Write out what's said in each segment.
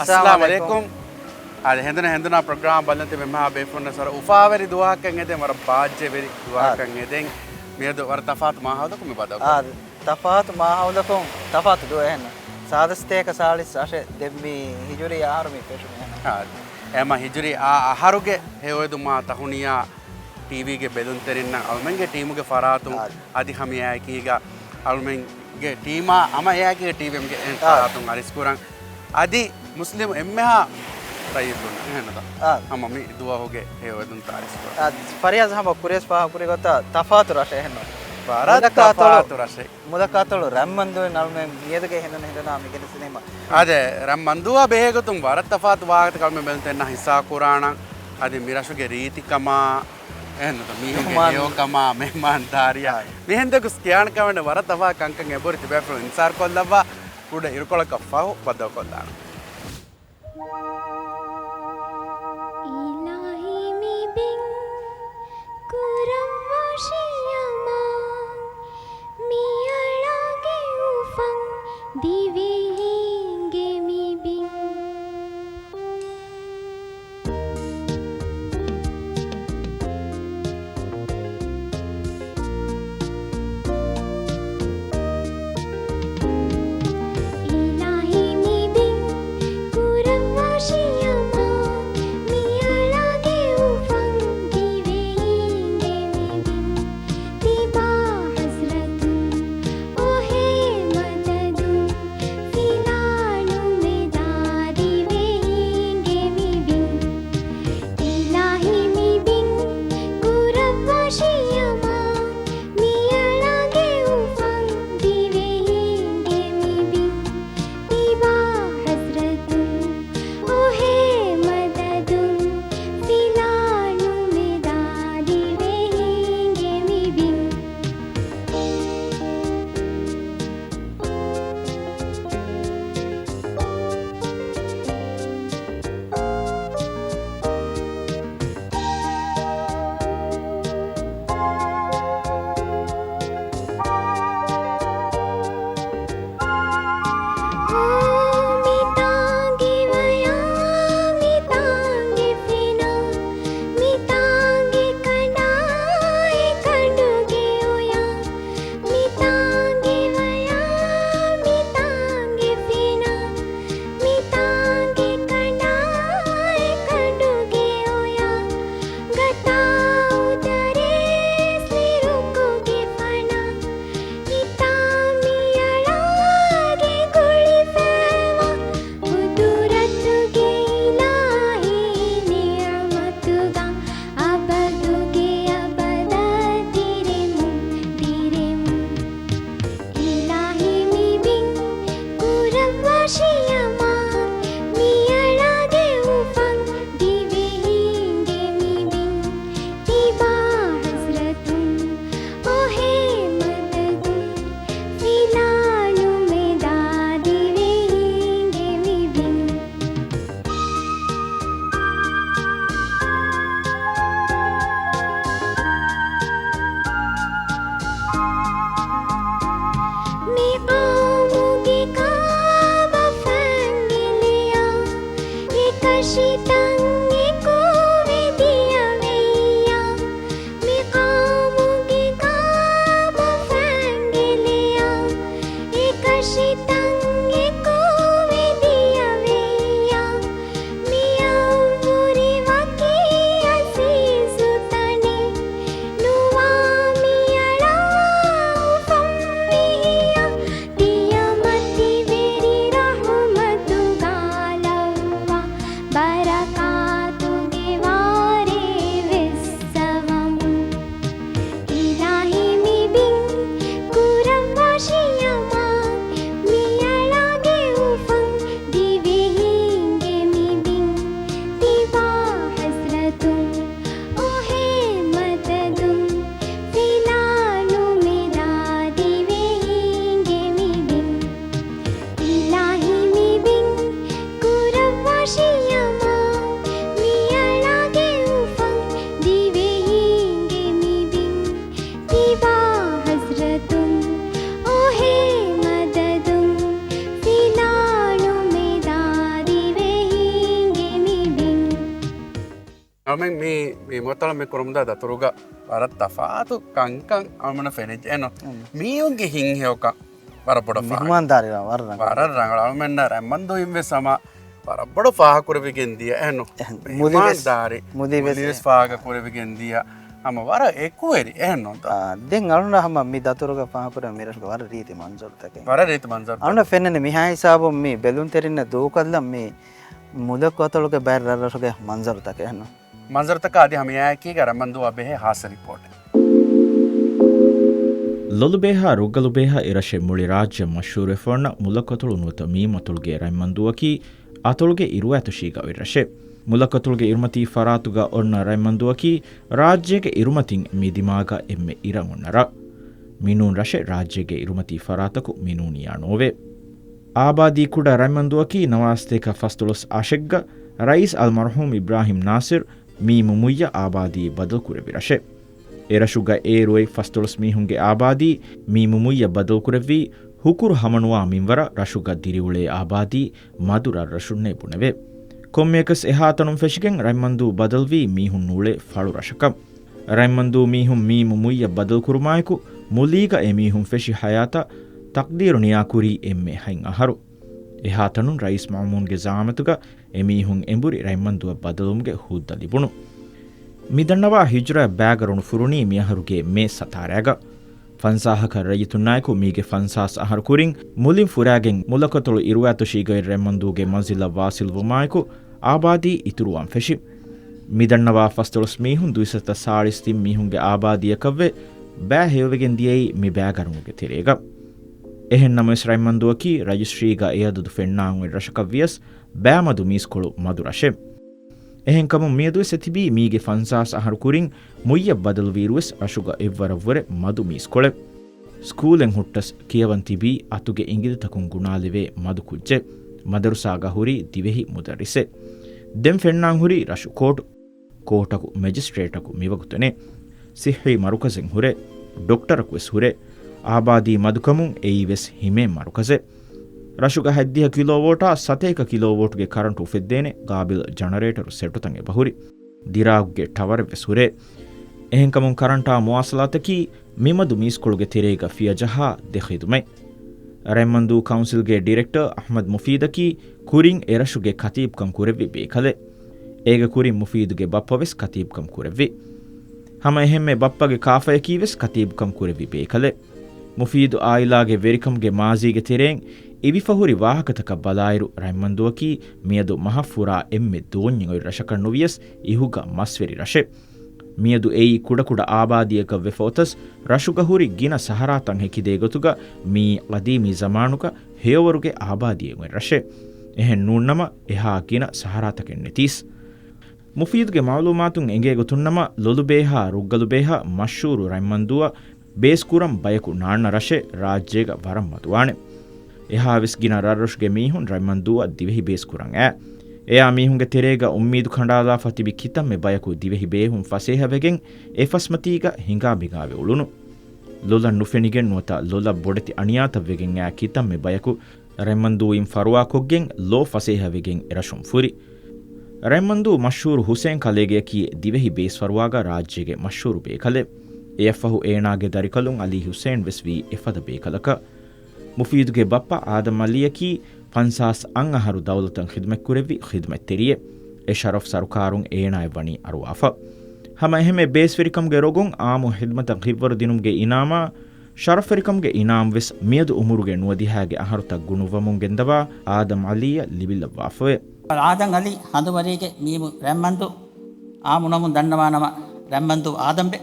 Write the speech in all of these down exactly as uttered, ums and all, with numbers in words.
އައްސަލާމު އައްސަލާމު އަލައިކުމް. އާދެ، ހެނދުނަ ހެނދުނާ ޕްރޮގްރާމް ބަލަން ތިބި މާ ބޭފުޅުންނަށް ސަރ އުފާވެރި ދުވަހަކަށް އެދެން، ވަރަށް ބާއްޖަވެރި ދުވަހަކަށް އާދެ. އެދެން. މިއަދު ވަރަށް ތަފާތު މާހައުލަކުން މި ބަދަލު. އާދެ، ތަފާތު މާހައުލަކުން ތަފާތު ދުވަހެއް ނޫން. ސާދަ ސަތޭކަ ސާޅީސް އަށެއް ދެންމީ ހިޖުރީ އަހަރު މި ފެށުމީ އެހެން. އާދެ. އެމަ ހިޖުރީ އާ އަހަރުގެ ހެޔޮއެދުމާ ތަހުނިޔާ ޓީވީގެ ބެލުންތެރިންނަށް އަޅުމެންގެ ޓީމުގެ ފަރާތުން އާދެ. އަދި ހަމަ އެއާއެކީގަ އަޅުމެންގެ ޓީމާ ހަމަ އެއާއެކީގަ ޓީވީއެމްގެ އެހެން އާދެ. ފަރާތުން އަރިސްކުރަން. އަދި މުސްލިމް އެންމެހާ ރައްޔިތުން އެހެންނުތަ؟ އާދެ. ހަމަ މި ދުވަހުގެ ހެޔޮއެދުންތައް އަރިސްކުރަން. އާދެ. ފަރިޔާޒް ހަމަ ކުރިޔަސް ފާހަގަކުރި ގޮތަށް ތަފާތު ރަށެއް އެހެންނު. ވަރަށް މުލަކާތޮޅު، ތަފާތު ރަށެއް. މުލަކާތޮޅު ރަންމަންދޫއިން އަޅުމެން މިއަދުގެ ހެނދުނު ހެނދުނާ މި ގެނެސްދިނީމަ. އާދެ، ރަންމަންދޫއާ ބެހޭގޮތުން ވަރަށް ތަފާތު ވާހަކަތައް އަޅުމެން ބެލުންތެރިންނާ ހިއްސާ ކުރާނަން. އަދި މި ރަށުގެ ރީތިކަމާ، އެހެންނުތަ؟ މީހުންގެ މެހްމާން. ހެޔޮކަމާ، މެހްމާންދާރިޔާ. އާ. މިހެން ދެކުސް ކިޔާނެ ކަމެއް ނެތް، ވަރަށް ތަފާތު ކަންކަން އެބަހުރި ތިބޭފުޅުން އިންތިޒާރު ކޮށްލައްވާ ކުޑަ އިރުކޮޅަކަށް ފަހު ބައްދަލުކޮށްލާނަން. އިލާހީ މި ބިން ކުރައްވާށި އަމާން، މިއަޅާގެ އުފަން ދިވެހީންގެ މި ބިން. އިލާހީ މި ބިން ކުރައްވާށި މި މައްސަލަ މި ކުރަމުންދާ ދަތުރުގަ ވަރަށް ތަފާތު ކަންކަން އަޅުމެންނަށް ފެނިއްޖެ އެން. މީހުންގެ ހިތްހެޔޮކަން ވަރަށް ބޮޑަށް ފާހަގަ. މިހުމާންދާރީ ވަރަށް ރަނގަޅު. ވަރަށް ރަނގަޅު. އަޅުމެންނަށް ރަތްމަންދޫއިން ވެސް ހަމަ ވަރަށް ބޮޑަށް ފާހަގަ ކުރެވިގެން ދިޔަ އެހެން. އެހެން. މުލި ވެސް، މިހުމާންދާރީ. މުލި ވެސް މުލި ވެސް އެހެން. ފާހަގަ ކުރެވިގެން ދިޔަ. ހަމަ ވަރަށް އެކުވެރި އެހެން ނޫންތަ؟ އާ، ދެން އަޅުންނަށް ހަމަ މި ދަތުރުގަ ފާހަގަކުރެވޭ މިރަށުގެ ވަރަށް ރީތި މަންޒަރުތަކެއް. ވަރަށް ރީތި މަންޒަރުތަކެއް. އަޅުންނަށް ފެންނަނީ މިހާ ހިސާބުން މި ބެލުންތެރިންނަށް ދޫކޮށްލަން މި މުލަކު އަތޮޅުގެ ބައެއް ރަށްރަށުގެ މަންޒަރުތަކެއް އެހެން. މަންޒަރުތަކާ އަދި ހަމައެއާއެކީގަ ރަތްމަންދޫއާ ބެހޭ ހާއްސަ ރިޕޯޓެއް. ލޮލުބޭހާ، ރުއްގަލުބޭހާ އެރަށެއް މުޅި ރާއްޖެ މަޝްހޫރުވެފަ އޮންނަ މުލަކު އަތޮޅު ނުވަތަ މީމު އަތޮޅުގެ ރަތްމަންދޫއަކީ އަތޮޅުގެ އިރުއަތޮށީގަ އޮތް ރަށެއް. މުލަކު އަތޮޅުގެ އިރުމަތީ ފަރާތުގަ އޮންނަ ރަތްމަންދޫއަކީ ރާއްޖޭގެ އިރުމަތިން މި ދިމާގަ އެންމެ އިރަށް އޮންނަ ރަށް. މިނޫން ރަށެއް ރާއްޖޭގެ އިރުމަތީ ފަރާތަކު މިނޫނިއްޔާ ނޯވޭ. އާބާދީ ކުޑަ ރަތްމަންދޫއަކީ ނަވާރަ ސަތޭކަ ފަސްދޮޅަސް އަށެއްގަ ރައީސް އަލްމަރްޙޫމް އިބްރާހިމް ނާސިރު މީމު މުއްޔަށް އާބާދީ ބަދަލުކުރެއްވި ރަށެއް. އެރަށުގަ އޭރު އޮތް ފަސްދޮޅަސް މީހުންގެ އާބާދީ މީމު މުއްޔަށް ބަދަލުކުރެއްވީ، ހުކުރު ހަމަނުވާ މިންވަރަށް ރަށުގަ ދިރިއުޅޭ އާބާދީ މަދު ރަށްރަށުންނޭ ބުނެވޭ. ކޮންމެއަކަސް އެހާ ތަނުން ފެށިގެން ރަތްމަންދޫ ބަދަލުވީ މީހުން ނޫޅޭ ފަޅު ރަށަކަށް. ރަތްމަންދޫ މީހުން މީމު މުއްޔަށް ބަދަލުކުރުމާއެކު، މުލީގަ އެމީހުން ފެށި ހަޔާތަށް ތަޤްދީރު ނިޔާކުރީ އެންމެ ހަތް އަހަރު. އެހާ ތަނުން ރައީސް މައުމޫންގެ ޒަޢާމަތުގަ އެމީހުން އެނބުރި ރަތްމަންދޫއަށް ބަދަލުވުމުގެ ހުއްދަ ލިބުނު. މި ދަންނަވާ ހިޖުރައަށް ބާގަރު ނުފުރުނީ މިއަހަރުގެ މޭ ސަތާރައިގަ. ފަންސާހަކަށް ރައްޔިތުންނާއެކު މީގެ ފަންސާސް އަހަރު ކުރިން މުލިން ފުރާގެން މުލަކު އަތޮޅު އިރުއަތޮށީގައި ރަތްމަންދޫގެ މަންޒިލަށް ވާސިލްވުމާއެކު އާބާދީ އިތުރުވާން ފެށި. މި ދަންނަވާ ފަސްދޮޅަސް މީހުން ދުއިސައްތަ ސާޅީސް ތިން މީހުންގެ އާބާދީއަކަށްވެ ބައި ހެޔޮވެގެން ދިޔައީ މި ބާގަރުމުގެ ތެރޭގަ. އެހެން ނަމަވެސް ރަތްމަންދޫއަކީ ރަޖިސްޓްރީގަ އެ އަދަދު ފެންނާން އޮތް ރަށަކަށް ވިޔަސް ބައިމަދު މީސްކޮޅު މަދު ރަށެއް. އެހެންކަމުން މިއަދުވެސް އެތިބީ މީގެ ފަންސާސް އަހަރު ކުރިން މުއްޔަށް ބަދަލުވިއިރުވެސް ރަށުގަ އެއްވަރަށްވުރެ މަދު މީސްކޮޅެއް. ސްކޫލެއް ހުއްޓަސް ކިޔަވަން ތިބީ އަތުގެ އިނގިލިތަކުން ގުނާލެވޭ މަދު ކުއްޖެއް. މަދަރުސާގަ ހުރީ ދިވެހި މުދައްރިސެއް. ދެން ފެންނާން ހުރީ ރަށު ކޯޓު. ކޯޓަކު މެޖިސްޓްރޭޓަކު މިވަގުތު ނެތް. ސިއްހީ މަރުކަޒެއް ހުރޭ، ޑޮކްޓަރަކު ވެސް ހުރޭ. އާބާދީ މަދުކަމުން އެއީ ވެސް ހިމޭން މަރުކަޒެއް. ރަށުގަ ހަތްދިހަ ކިލޯވޯޓާ ސަތޭކަ ކިލޯވޯޓުގެ ކަރަންޓު އުފެއްދޭނެ ގާބިލް ޖަނަރޭޓަރު ސެޓުތައް އެބަހުރި. ދިރާގުގެ ޓަވަރެއް ވެސް ހުރޭ. އެހެންކަމުން ކަރަންޓާ މުވާސަލާތަކީ މިމަދު މީސްކޮޅުގެ ތެރޭގަ ފިޔަޖަހާ ދެ ޚިދުމަތް. ރަތްމަންދޫ ކައުންސިލްގެ ޑިރެކްޓަރ އަޙްމަދު މުފީދަކީ ކުރިން އެރަށުގެ ކަތީބުކަން ކުރެއްވި ބޭކަލެއް. އޭގެ ކުރިން މުފީދުގެ ބައްޕަ ވެސް ކަތީބުކަން ކުރެއްވި. ހަމަ އެހެންމެ ބައްޕަގެ ކާފަޔަކީ ވެސް ކަތީބުކަން ކުރެއްވި ބޭކަލެއް. މުފީދު އާއިލާގެ ވެރިކަމުގެ މާޒީގެ ތެރެއިން އިވިފަހުރި ވާހަކަތަކަށް ބަލާއިރު، ރަތްމަންދޫއަކީ މިއަދު މަހަށް ފުރާ އެންމެ ދޯންޏެއް އޮތް ރަށަކަށް ނުވިޔަސް އިހުގަ މަސްވެރި ރަށެއް. މިއަދު އެއީ ކުޑަކުޑަ އާބާދީއަކަށް ވެފަ އޮތަސް، ރަށުގަ ހުރި ގިނަ ސަހަރާތައް ހެކިދޭ ގޮތުގަ މިއީ ޤަދީމީ ޒަމާނުގަ ހެޔޮވަރުގެ އާބާދީއެއް އޮތް ރަށެއް. އެހެން ނޫންނަމަ، އެހާ ގިނަ ސަހަރާތަކެއް ނެތީސް. މުފީދުގެ މައުލޫމާތުން އެނގޭ ގޮތުންނަމަ، ލޮލުބޭހާ، ރުއްގަލުބޭހާ މަޝްހޫރު ރަތްމަންދޫއަށް ބޭސްކުރަން ބަޔަކު ނާންނަ ރަށެއް ރާއްޖޭގަ ވަރަށް މަދުވާނެ. އެހާވެސް ގިނަ ރަށްރަށުގެ މީހުން ރަތްމަންދޫއަށް ދިވެހި ބޭސްކުރަން އައި. އެޔާ މީހުންގެ ތެރޭގަ އުއްމީދު ކަނޑާލާފަ ތިބި ކިތަންމެ ބަޔަކު ދިވެހި ބޭހުން ފަސޭހަވެގެން އެ ފަސްމަތީގަ ހިނގާ ބިނގާވެ އުޅުނު. ލޮލަށް ނުފެނިގެން ނުވަތަ ލޮލަށް ބޮޑެތި އަނިޔާތައް ވެގެން އައި ކިތަންމެ ބަޔަކު ރަތްމަންދޫއިން ފަރުވާކޮށްގެން ލޯ ފަސޭހަވެގެން އެރަށުން ފުރި. ރަތްމަންދޫ މަޝްހޫރު ހުސޭން ކަލޭގެއަކީ ދިވެހި ބޭސްފަރުވާގަ ރާއްޖޭގެ މަޝްހޫރު ބޭކަލެއް. އެއަށްފަހު އޭނާގެ ދަރިކަލުން އަލީ ހުސޭން ވެސް ވީ އެފަދަ ބޭކަލަކަށް. މުފީދުގެ ބައްޕަ އާދަމް އަލީއަކީ ފަންސާސް އަށް އަހަރު ދައުލަތަށް ޚިދުމަތްކުރެއްވި ޚިދުމަތްތެރިއެއް. އެ ޝަރަފް ސަރުކާރުން އޭނާއަށް ވަނީ އަރުވާފަ. ހަމަ އެހެންމެ ބޭސްވެރިކަމުގެ ރޮގުން އާއްމު ޚިދުމަތަށް ޚިއްވަރު ދިނުމުގެ އިނާމާ، ޝަރަފްވެރިކަމުގެ އިނާމް ވެސް މިއަދު އުމުރުގެ ނުވަދިހައިގެ އަހަރުތައް ގުނުއްވަމުން ގެންދަވާ އާދަމް އަލީއަށް ލިބިލައްވާފަވޭ. އާދަމް އަލީ ހަނދުވަރީގެ މީމު ރަތްމަންދޫ، އާއްމު ނަމުން ދަންނަވާ ނަމަ ރަތްމަންދޫ އާދަމްބެ.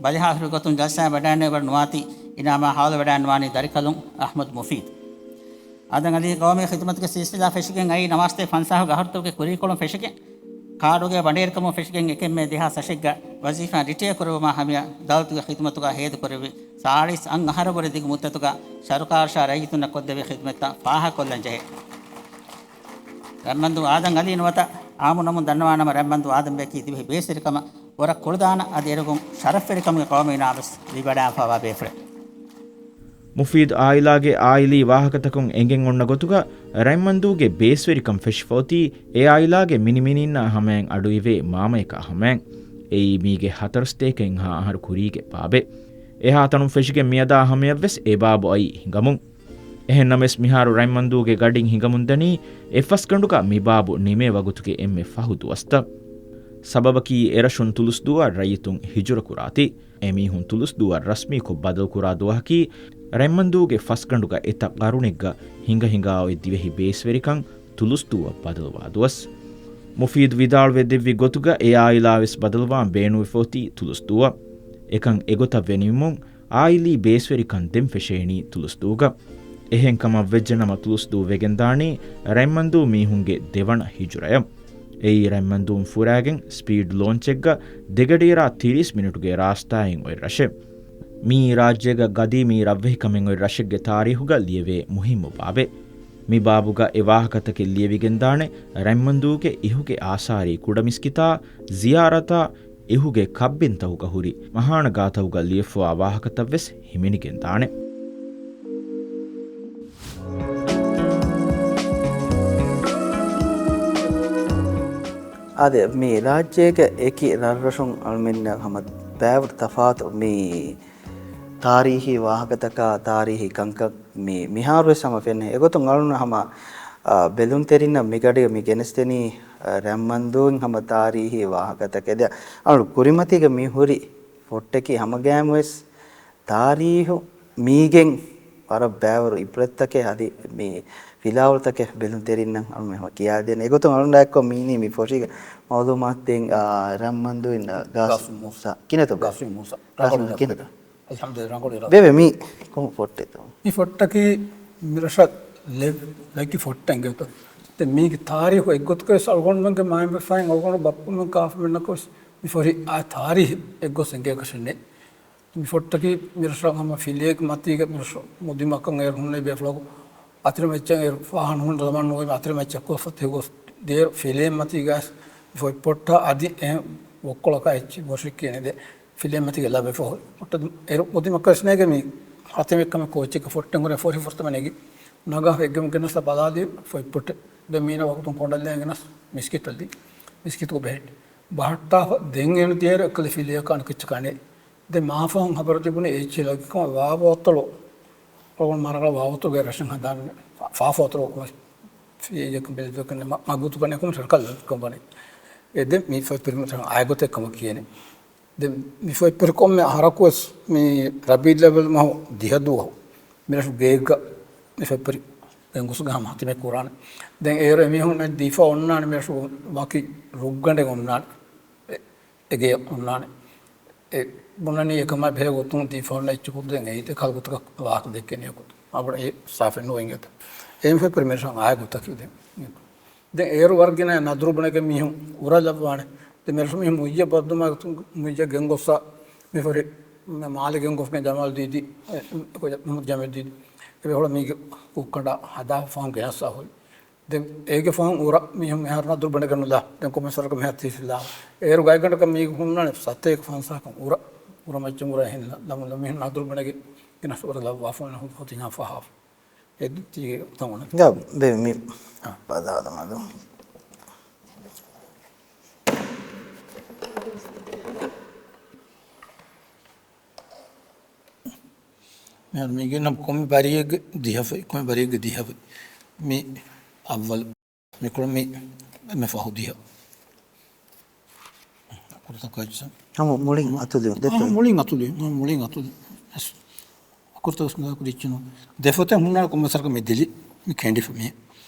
ބަލިހާއިރު ގޮތުން ޖަލްސާއަށް ވަޑައިންނެވި ވަރު ނުވާތީ އިނާމާ ހާލު ވަޑައިންނަވާނީ ދަރިކަލުން އަޙްމަދު މުފީދު. އާދަމް އަލީ ގައުމީ ޚިދުމަތުގެ ސިލްސިލާ ފެށިގެން އައީ ނަވާރަ ސަތޭކަ ފަންސާހުގެ އަހަރުތަކުގެ ކުރީކޮޅުން ފެށިގެން، ކާޑުގެ ބަނޑޭރިކަމުން ފެށިގެން އެކެއްމެ ދެހާސް އަށެއްގަ ވަޒީފާއިން ރިޓަޔާ ކުރެއްވުމާ ހަމަޔަށް ދައުލަތުގެ ޚިދުމަތުގަ ހޭދަކުރެއްވި ސާޅީސް އަށް އަހަރަށްވުރެ ދިގު މުއްދަތުގަ ސަރުކާރަށާ ރައްޔިތުންނަށް ކޮށްދެވޭ ޚިދުމަތްތައް ފާހަގަކޮށްލަން ޖެހޭ. ރަތްމަންދޫ އާދަމް އަލީ ނުވަތަ އާއްމު ނަމުން ދަންނަވާ ނަމަ ރަތްމަންދޫ އާދަމްބެއަކީ ދިވެހި ބޭސްވެރިކަމަށް ވަރަށް ކުޅަދާނަ އަދި އެރޮގުން ޝަރަފްވެރިކަމުގެ ގައުމީ އިނާމްވެސް ލިބިވަޑައިފައިވާ ބޭފުޅެއް. މުފީދު އާއިލާގެ އާއިލީ ވާހަކަތަކުން އެނގެން އޮންނަ ގޮތުގަ، ރަތްމަންދޫގެ ބޭސްވެރިކަން ފެށިފައޮތީ އެ އާއިލާގެ މިނިމިނިންނާ ހަމައިން އަޑުއިވޭ މާމަޔަކާ ހަމައިން. އެއީ މީގެ ހަތަރުސަތޭކައެއްހާ އަހަރު ކުރީގެ ބާބެއް. އެހާ ތަނުން ފެށިގެން މިއަދާ ހަމަޔަށްވެސް އެ ބާބު އައީ ހިނގަމުން. އެހެން ނަމަވެސް މިހާރު ރަތްމަންދޫގެ ގަޑިން ހިނގަމުންދަނީ އެއްފަސްގަނޑުގަ މި ބާބު ނިމޭ ވަގުތުގެ އެންމެ ފަހު ދުވަސްތައް. ސަބަބަކީ އެރަށުން ތުލުސްދޫއަށް ރައްޔިތުން ހިޖުރަކުރާތީ. އެމީހުން ތުލުސްދޫއަށް ރަސްމީކޮށް ބަދަލުކުރާ ދުވަހަކީ ރަތްމަންދޫގެ ފަސްގަނޑުގަ އެތައް ގަރުނެއްގަ ހިނގަ ހިނގާ އޮތް ދިވެހި ބޭސްވެރިކަން ތުލުސްދޫއަށް ބަދަލުވާ ދުވަސް. މުފީދު ވިދާޅުވެ ދެއްވި ގޮތުގަ އެ އާއިލާވެސް ބަދަލުވާން ބޭނުންވެފަ އޮތީ ތުލުސްދޫއަށް. އެކަން އެގޮތަށް ވެނިވުމުން އާއިލީ ބޭސްވެރިކަން ދެން ފެށޭނީ ތުލުސްދޫގަ. އެހެން ކަމަށް ވެއްޖެނަމަ ތުލުސްދޫ ވެގެންދާނީ ރަތްމަންދޫ މީހުންގެ ދެވަނަ ހިޖުރަޔަށް. އެއީ ރަތްމަންދޫން ފުރާގެން ސްޕީޑް ލޯންޗެއްގަ ދެގަޑިއެރާ ތިރީސް މިނިޓުގެ ރާސްތާއިން އޮތް ރަށެއް. މިއީ ރާއްޖޭގަ ގަދީމީ ރަށްވެހިކަމެއް އޮތް ރަށެއްގެ ތާރީހުގަ ލިޔެވޭ މުހިއްމު ބާބެއް. މި ބާބުގަ އެ ވާހަކަތަކެއް ލިޔެވިގެންދާނެ، ރަތްމަންދޫގެ އިހުގެ އާސާރީ ކުޑަމިސްކިތާ، ޒިޔާރަތާ، އިހުގެ ކައްބިންތަކުގަ ހުރި މަހާނަ ގާތަކުގަ ލިޔެފަވާ ވާހަކަތައްވެސް ހިމެނިގެންދާނެ. އާދެ، މި ރާއްޖޭގެ އެކި ރަށްރަށުން އަޅުމެންނަށް ހަމަ ބައިވަރު ތަފާތު މި ތާރީހީ ވާހަކަތަކާ، ތާރީހީ ކަންކަން މި މިހާރުވެސް ހަމަ ފެންނަ. އެގޮތުން އަޅުން ހަމަ، އާ، ބެލުންތެރިންނަށް މިގަޑި މި ގެނެސްދެނީ، އާ، ރަތްމަންދޫން ހަމަ ތާރީހީ ވާހަކަތަކެއް. ދެ އަޅު ކުރިމަތީގަ މި ހުރި ފޮއްޓަކީ ހަމަގައިމުވެސް ތާރީހު މީގެން ވަރަށް ބައިވަރު އިބްރަތްތަކެއް އަދި މި ފިލާވަޅުތަކެއް ބެލުންތެރިންނަށް އަޅު މި ހަމަ ކިޔާދޭނެ. އެގޮތުން އަޅުން އެއްކޮށް މީނީ މި ފޮށީގެ މައުލޫމާތު ދޭން، އާ، ރަތްމަންދޫން، އާ، ގާސިމް ގާސިމް މޫސާ. މޫސާ. ކިނެތޯ؟ ގާސިމް މޫސާ. ރަނގަޅު ކިނެތޯ؟ އަލްޙަމްދުލިއްލާ، ރަނގަޅު އިރާދަ. ބޭބެ، މީ ކޮން ފޮއްޓެއްތޯ؟ މި ފޮއްޓަކީ މިރަށަށް ލެ-، ލެއްގި ފޮއްޓެއް އިނގޭތޯ. ދެން މީގެ ތާރީހު އެއްގޮތަކަށް ވެސް އަޅުގަނޑުމެންގެ މާތްބަފައިން އަޅުގަނޑު ބައްޕަމެން ކާފަމެންނަކަށް ވެސް މި ފޮށި އާ ތާރީހެއް އެއްގޮސް އެނގޭކަށެއް ނެތް. މި ފޮއްޓަކީ މިރަށަށް ހަމަ ފިލޭގެ މަތީގަ މިރަށު މުދިމަކަށް އޭރު ހުންނެވި ބޭފުޅަކު އަތިރިމައްޗަށް އޭރު ފާހަނަ ހުންނަ ޒަމާން ނުވައި އަތިރިމައްޗަށް ކޮށްފަ ތިހިގޮސް ދޭރު ފިލޭ މަތީގަ ވެސް މި ފޮތް ފޮއްޓާ އަދި އެހެން ވޮއްކޮޅަކާ އެއްޗެއް ބޮށި ކިޔަނެ ދެ ފިލޭ މަތީގަ ލައްވެފަ ހުރި. ފޮއްޓަ އޭރު މުދިމަކަށް ވެސް ނޭގެ މި ހަތެމެ ކަމެއް ކޯއްޗެއްގެ ފޮއްޓެއް ހުރެ ފޮށި ފުރަތަމަ ނެގި ނަގާ އެއްގަމު ގެނަސް ބަލާލި ފޮތް ފޮއްޓެއް. ދެން މީނަ ވަގުތުން ކޮނޑަށް ލޭން ގެނަސް މިސްކިތަށް ދި. މިސްކިތުގަ ބެހެއްޓި. ބަހައްޓާފަ ދެން އޭނަ ދިޔައިރު އެއްކަލަ ފިލޭއަކާ އަނެކައްޗަކާ ނެތް. ދެން މާފަހުން ހަބަރު ތިބުނީ އެއްޗެއް ލައްގިކަމަށް ވާވައޮތޮޅު އަޅުގަނޑު މާރަގަޅަށް ވާވައޮތޮޅުގެ ރަށެއް ހަދާނެ. ފާ-، ފާފައޮތޮޅު ފިޔައަކަށް ބެލެދުވެކަން މަ-، މަގުތުކަނެ ކޮމެ ސަރަކަށް ލައްގިކަން ވަނީ. އެ ދެން މި ފޮތް ޕިރިމަތަށް އާއި ގޮތެއް ކަމަށް ކިޔޭނެ. ދެން މި ފޮތް ޕިރި ކޮންމެ އަހަރަކުވެސް މި ރަބީއުލް އައްވަލް މަހު ދިހަ ދުވަހު މިރަށު ގޭގަ މި ފޮތް ޕިރި ގެންގޮސްގަ ހަމަ ހަތިމެ ކުރާނެ. ދެން އޭރު އެމީހުން ދީފަ އޮންނާނެ މިރަށު ވަކި ރުއްގަނޑެއް އޮންނާނެ. އެ-، އެގޭ އޮންނާނެ. އެ ބުނަނީ އެކަމާ ބެހޭ ގޮތުން ދީފަ އޮންނަ އެއްޗަކު ދެން އެއީ ކަލުގޮތަކަށް ވާހަކަ ދެއްކެނީ އެގޮތުން. އަބަ އެ ސާފެއް ނުވެ އިނގޭތަ. އެ މި ފޮތް ޕިރި މިރަށަށް އާއި ގޮތަކީ ދެން. ދެން އޭރު ވަރަށް ގިނަ ނަދުރު ބުނެގެން މީހުން އުރަ ލައްވާނެ. ދެން މިރަށު މީހުން މުއްޔަ ބައްދުމާ މުއްޔަ ގެންގޮއްސާ މި ފޮރި މާލެ ގެންގޮސްގެން ޖަމާލް ދީދީ، އެ، ކޮ-، މުހައްމަދު ޖަމީލް ދީދީ. އެ ހޮޅަ މީގެ ކުއްކަނޑާ ހަދާ ފަހުން ގެނައްސާ ހުރި. ދެން އޭގެ ފަހުން އުރަ މީހުން މިހާރު ނަދުރު ބުނެގެން ނުލާ. ދެން ކޮމެސަރަކަށް މިހާ ތީފިލާ. އޭރު ގާތްގަނޑަކަށް މީގެ ހުންނާނެ ސަތޭކަ ފަންސާކަށް އުރަ، އުރަ މައްޗަށް އުރަ ހިން ލަ-، ލަމު ލަ މީހުން ނަދުރު ބުނެގެން ގެނަސް އުރަ ލައްވާފަ ހުންނަ ހު-، ހުތިން ހަ ފަހާފަ. އެ ދު ތީގެ ތަން އޮނަ. ގާ ބޭ މި އާ. ބަލާލަމާ ދޯ. މިހާރު މީގެ ނަމް ކޮންމެ ބަރީގެ ދިހަފައި، ކޮންމެ ބަރީގެ ދިހަފައި. މި އައްވަލު. މިކޮޅު މި، މި ފަހު ދިހަ. ކުރުތަކާ ޖިސަން. ހަމަ މުޅިން އަތުލި، ދެތަ؟ ހަމަ މުޅިން އަތުލި، ހަމަ މުޅިން އަތުލި. އަކުރުތައް ސުންދާ ކުރިއްޗުނު. ދެފޮތެއް ހުންނާނެ ކޮންމެސް ވަރަކަށް މި ދިލި، މި ކެނޑިފަ މި.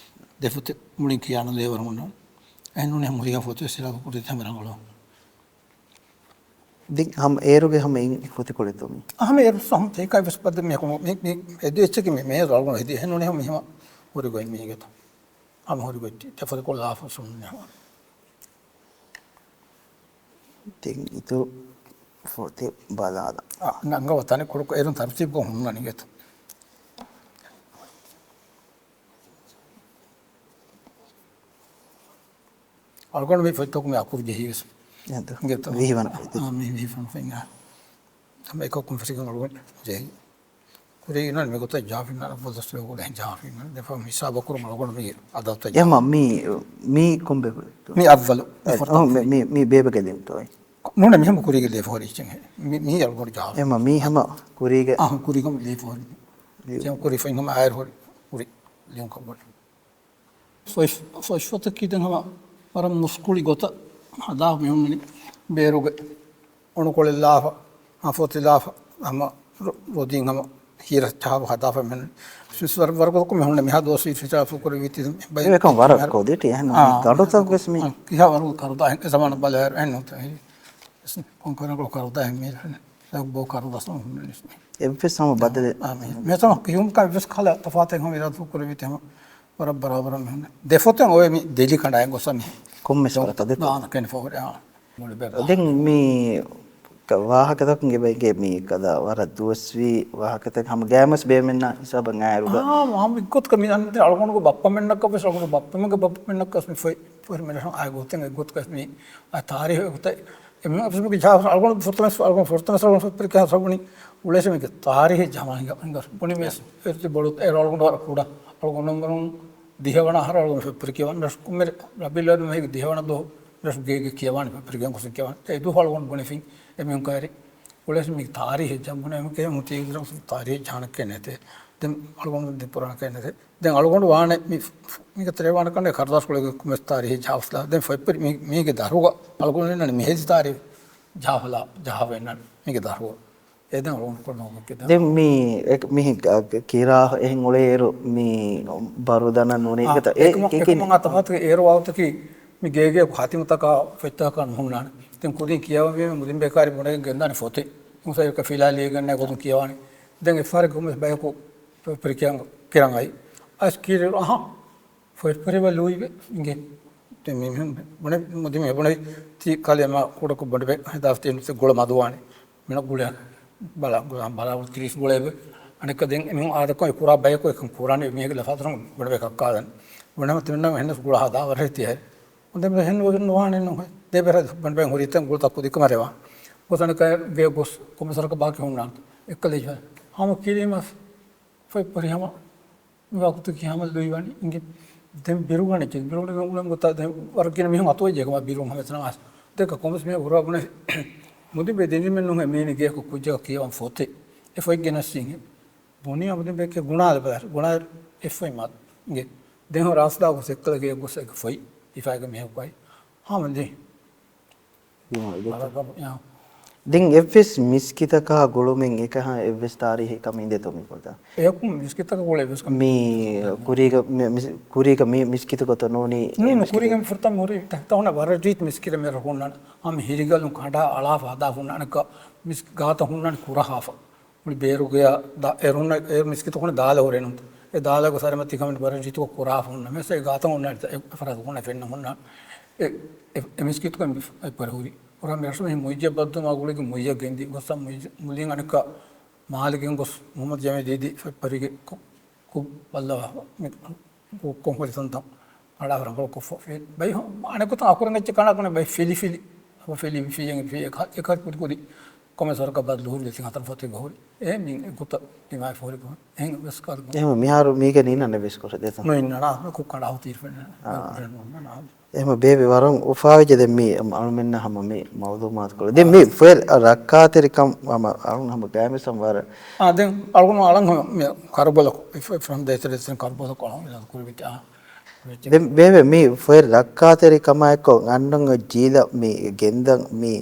ދެފޮތެއް މުޅިން ކިޔާނަ ލޭވަރު ހުންނާނެ. އެހެންނޫނީ ހަމަ ހުރިހާ ފޮތެއް ސިލާކު ކުރިތި ހަމަ ރަނގަޅު. ދެން ހަމަ އޭރުގެ ހަމަ އިން ފޮތިކޮޅެއް ތޯ މި؟ އަހަމެ އޭރު ސަހު ތޭކާ ވެސް ބައްދަ މި ހަމަ މި، މި އެދި އެއްޗަކި މި މޭ ރަޅުގަނޑު ހެދި އެހެންނޫނީ ހަމަ މި ހަމަ ހުރި ގޮތް މީގެތަ. ހަމަ ހުރި ގޮތް ތި ފޮތިކޮޅު ލާފަ ސުންނެ ހަމަ. ދެން އިތުރު ފޮތެއް ބަލާލަ. އަ، ނަންގަވަ ތަނެއް ކުޑަކޮށް އޭރުން ތަރުތީބު ހުންނަނީ ގެތަ. އަޅުގަނޑު މި ފޮތްތަކު މި އަކުރު ޖެހީ ވެސް. އެހެންތަ؟ ގެތަ. ވިހި ވަނަ ފޮތް. އާ، މި ވިހި ވަނަ ފޮތް. ހަމަ އެކަކުން ފެށިގެން އަޅުގަނޑު ޖެހި. ކުރީ އިންނަން މިގޮތަށް ޖާފިން އަވަލު ދަސްތުވެ ގުޅެ ޖާފިން ދެފަ ހިސާބަކުރުން އަޅުގަނޑު މި އަދަދުތައް އެހެން މި، މީ ކޮންބެ؟ މި އައްވަލު. މި އެ، ފޮތް އޮ، މި، މި، މި ބޭބެގެ ލިންކް ތޯ. ކޮ-، ނޫނެ މިހަމަ ކުރީގެ ލޭފަހުރި އެއްޗެއް ހެ. މި، މީ އަޅުގަނޑު ޖަހާ. އެމަ މީ ހަމަ ކުރީގެ. އަހަ، ކުރީގަ ލޭފަހުރި. ލިޔު. ޖެހުން ކުރީ ފައިން ހަމަ އާއިރު ހުރި. ހުރި. ލިޔުން ކަމުގަ. ފޮތް، ފޮތްފޮތަކީ ދެން ހަމަ ވަރަށް މުސްކުޅި ގޮތަށް ހަދާ މިހުންނަނީ ބޭރުގެ އޮނުކޮޅެއް ލާފަ، ހަ، ފޮތި ލާފަ، ހަމަ ރޮ-، ރޮދީން ހަމަ ހީރަ ޗާފު ހަދާފަ މިހުން. ވަރަށް، ވަރަށް ގޮތަކު މިހުންނަ މިހާ ދުވަސް ހީރަ ޗާފު ކުރެވި ތި ބައި-، އެކަން ވަރަށް ކޮދިޓި އެހެން އާ، ގަޑުތައް ވެސް މި. އާ، ކިހާ ވަރު ކަރުދާ އެ ޒަމާނަށް ބަލާއިރު އެހެން ނޫންތަ. ކޮން ކަރަން ކަރުދާ އެހެން މީ. ބޯ ކަރުދާ ސަމ ހުންނަނީ. އެއްވެސް ހަމަ ބަދަލެއް. އާ، މި. މި ސަމ ކިޔުމަކާ އެއްވެސް ކަހަލަ ތަފާތެއް ހަމަ އިރާދަ ކުރެވި ތި ހަމަ. ވަރަށް ބަރާބަރަށް މިހުންނެ. ދެ ފޮތެއް އޮވެ މި ދެލި ކަނޑާއެއް ގޮސް މި. ކޮންމެސް ވަރަކަށް ދެ. ދާނަ ކެން ފޯރެ، އާ. މުޅި ބެ-، ދެން މި ކަ-، ވާހަކަތަކުން ގެ ބައިގެ މި ކަދަ ވަރަށް ދުވަސްވީ ވާހަކަތަކެއް ހަމަ ގައިމުވެސް ބޭމެންނާ ހިސާބަށް އާއިރުގަ. އާ، ހަމަ އިއްގޮތަކަށް މި އަންނަ އަޅުގަނޑުގެ ބައްޕަމެންނަކަށް ވެސް، އަޅުގަނޑު ބައްޕަމެންގެ ބައްޕަމެންނަކަށް ވެސް މި ފޮތް، ފޮތް މި ރަށުން އާ ގޮތެއް އެއްގޮތަކަށް މި އާ ތާރީހު ގޮތެއް އެމީހުން އަފިސްމުގެ ޖާފަ އަޅުގަނޑު ފުރަތަމަ، އަޅުގަނޑު ފުރަތަމަ އަޅުގަނޑު ފެއްޕެރިކަ ސަބުނި އުޅޭސެ މީގެ ތާރީހެއް ޖަމާ ހިނގަ، ހިނގަ ބުނި މޭސް އެރުތި ބޮޑު އެރު އަޅުގަނޑު ވަރަށް ކުޑަ އަޅުގަނޑު ނަމްބަރުން ދިހަވަނަ އަހަރު އަޅުގަނޑު ފެއްޕެރި ކިޔަވަން ރަށް ކުއްމެރި ރަބީލް އަވަލު މަހީގެ ދިހަވަނަ ދުވަހު ރަށް ގޭގެ ކިޔަވާނެ ފެއްޕެރި ގެން ގޮސް ކިޔަވާނެ. އެ ދުވަހު އަޅުގަނޑު ބުނެފިން އެމީހުން ކައިރި އުޅޭސެ މީގެ ތާރީހެއް ޖަމުނެ އެމީހުން ކޭ މުތީގެ ތާރީހެއް ޖާނެކޭ ނެތޭ. ދެން އަޅުގަނޑު ދެ ޕުރާނެކޭ ނެތޭ. ދެން އަޅުގަނޑު ވާނެ މި، މީގެ ތެރޭ ވާނެ ކަންނޭ ކަރުދާސް ކުޅެގެ ކުމެސް ތާރީހެއް ޖާފްލާ. ދެން ފޮތްޕެރި މީ، މީގެ ދަރުގަ އަޅުގަނޑު ނިންނަނީ މިހެދި ތާރީހެއް ޖާފްލާ، ޖާފް އިންނަނީ މީގެ ދަރުގަ. އެ ދެން އަޅުގަނޑު ކޮން ނޯކެ ދެން. ދެން މީ އެ، މި ކިރާ އެހެން އުޅޭއިރު މީ ބަރުދަނަ ނޫނީ އާ، ގެތަ؟ އެ، އެކަމަ، އެކަމަ އާ ތަފާތުގެ އޭރު ވާގޮތަކީ މި ގޭގެ ހާތިމުތަކާ ފޮތްތަކަކާ ނުހުންނާނެ. ދެން ކުދިން ކިޔަވަންވީމަ މުދިން ބޭކާރި ބުނެގެން ގެންދާނެ ފޮތެއް. އެ ފިލާ ލިޔެގެން ގޮތުން ކިޔަވާނެ. ދެން އެއްފަހަރެއް ކޮންމެސް ބަޔަކު ފެއްޕެރި ކިރަން އައި. އައިސް ކީރި އަހަ، ފޮތްޕެރި ވަ ލުއިވެ އިނގޭ. ދެން މި، މި ބުނެ، މުދި މި ބުނެ، ތީ ކަލޭ މާ ކުޑަކު ބޮޑުބެ ހެދާފަ ތި ގުޅަ މަދުވާނެ. މިނަ ގުޅެ ބަލާ، ގުޅަ ބަލާ ތިރީސް ގުޅެ ބެ. އަނެއްކަ ދެން މި އާދަކޮ ކުރާ ބަޔަކު އެކަން ކުރާނެ މީގެ ލަފާތުރުން ބޮޑުބެ ކައްކާދަން. ބުނެ ތިމިންނަ ހެންނަސް ގުޅަ ހަދާ ވަރެ ތިހެ. އުނދެ މި ހެން ނުވާނެ ނުހެ. ދެ ބެރ ބަން ބެން ހުރިތަން ގުޅަ ތަކު ދިކަމަރެވާ. ގޮސަނަކަ ގޭ ގޮސް ކޮމިސަރަކަ ބާކި ހުންނާން. އެއްކަލޭ ހަމަ ކީރީމަސް ފޮތްޕެރި ހަމަ މި ވަގުތު ކިހާމަ ލުއިވަނީ އިނގި. ދެން ބިރުގަނެ ޖެ، ބިރުގަނެ އުޅެން ގޮތާ ދެން ވަރަށް ގިނަ މީހުން އަތުވެއްޖެ ކަމާ ބިރުން ހަމަ ތަނާސް. ދެކަ ކޮމިސް މި ހުރާ ބުނެ މުދި ބެ ދިނިމެ ނުހެ މީނި ގޭކު ކުއްޖަކަ ކިޔަވަން ފޮތެއް. އެ ފޮތް ގެނަސް ސީން ހެ. ބުނި އަބުދި ބެކެ ގުނާލެ ބަލާ، ގުނާ އެ ފޮތް މާ އިނގި. ދެން ހުރާ ރާސްދާ ގޮސް އެއްކަލަ ގޭ ގޮސް އެކަ ފޮތް. އިފާގެ މިހެ ކޮއި. ހާމަ ދި. ދެން އެއްވެސް މިސްކިތަކާ ގުޅުމެއް އެކަހަ އެއްވެސް ތާރީހެއް ކަމެއް އިނދެތޯ މި ފޮތަށް؟ އެކު މިސްކިތަކަށް ގުޅޭ އެއްވެސް ކަމެއް މި ކުރީގަ، މި، މިސް-، ކުރީގަ މި މިސްކިތު ގޮތަށް ނޫނީ ނޫން، ކުރީގަ މި ފުރަތަމަ ހުރީ ތަހުނަ ވަރަށް ރީތި މިސްކިތެއް މި ރަށު ހުންނާނެ. ހަމަ ހިރިގަލުން ކަނޑާ އަޅާފަ ހަދާ ހުންނާނެ ކަ މިސް ގާތަށް ހުންނާނެ ކުރަހާފަ. މުޅި ބޭރުގެ ދާ-، އެރުން، އެރު މިސްކިތު ކުނި ދާލަ ހުރެނުން. އެ ދާލަގެ ސަރިމަތި ކަމެއް ބަރަށް ޖިތުކޮށް ކުރާފަ ހުންނަ. މިސް އެ ގާތަށް ހުންނަ އެ ފަރާތު ހުންނަ ފެންނަ ހުންނަ. އެ، އެ، އެ މިސްކިތު ކަމެއް އެ ޕަރި ހުރި. ކުރާ މި ރަށު މި މުއިއްޒަށް ބައްދުމާ ގުޅިގެ މުއިއްޒަށް ގެންދި ގޮސް މުއިއްޒަ-، މުލިން އަނެއްކާ މާލެ ގެންގޮސް މުހައްމަދު ޖަމޭ ދީދި ފަ-، ފަރިގެ ކު-، ކު-، ބައްލަވާ މި ކު-، ކޮން ހުރި ތަންތަން. އަޑާ ރަނގަޅު ކޮށްފަ. ބައި ހު-، އަނެކުތަ އަކުރަން އެއްޗެއް ކަނޑާ ކުނެ ބައި ފިލި ފިލި. އަބަ ފިލި ފިޔަން ފިޔަ އެކަ-، އެކަ ކުދި ކުދި ކޮމެސް ވަރަކަށް ބަދަލު ހުރި ދެތިން ހަތަރު ފޮތެއް ގަ ހުރި. އެ މި އެ ގޮތަށް ދިމާވެ ފޯރި ކޮމެ. އެހެން ވެސް ކާލު ކޮމެ. އެހެން މިހާރު މީގެ ނީނަން ވެސް ކޮށެ ދެތަ. ނު އިންނަނާ ކު ކަނޑާ ހުތީ ފެންނަ. އާ. އެހެން ބޭބެ ވަރަށް އުފާވެއްޖެ ދެން މި އަޅުމެންނަށް ހަމަ މި މައުލޫމާތު ކޮޅެ. ދެން މި ފޮތް ރައްކާތެރިކަން ހަމަ އަޅުން ހަމަ ގާތްމިސް ހަމަ ވަރަށް. އާ، ދެން އަޅުގަނޑު އަޅަން ހަމަ މި ކަރުބަލަކު، އެ ފޮތް ފަރަން ދޭތެރެ ދެން ކަރުބަލަކު އަޅަން އިނާދު ކުރި ވިތި. އާ. ދެން ބޭބެ މި ފޮތް ރައްކާތެރި ކަމާއެއްކޮށް އަންނަން ޖީލަ މި ގެންދަން މި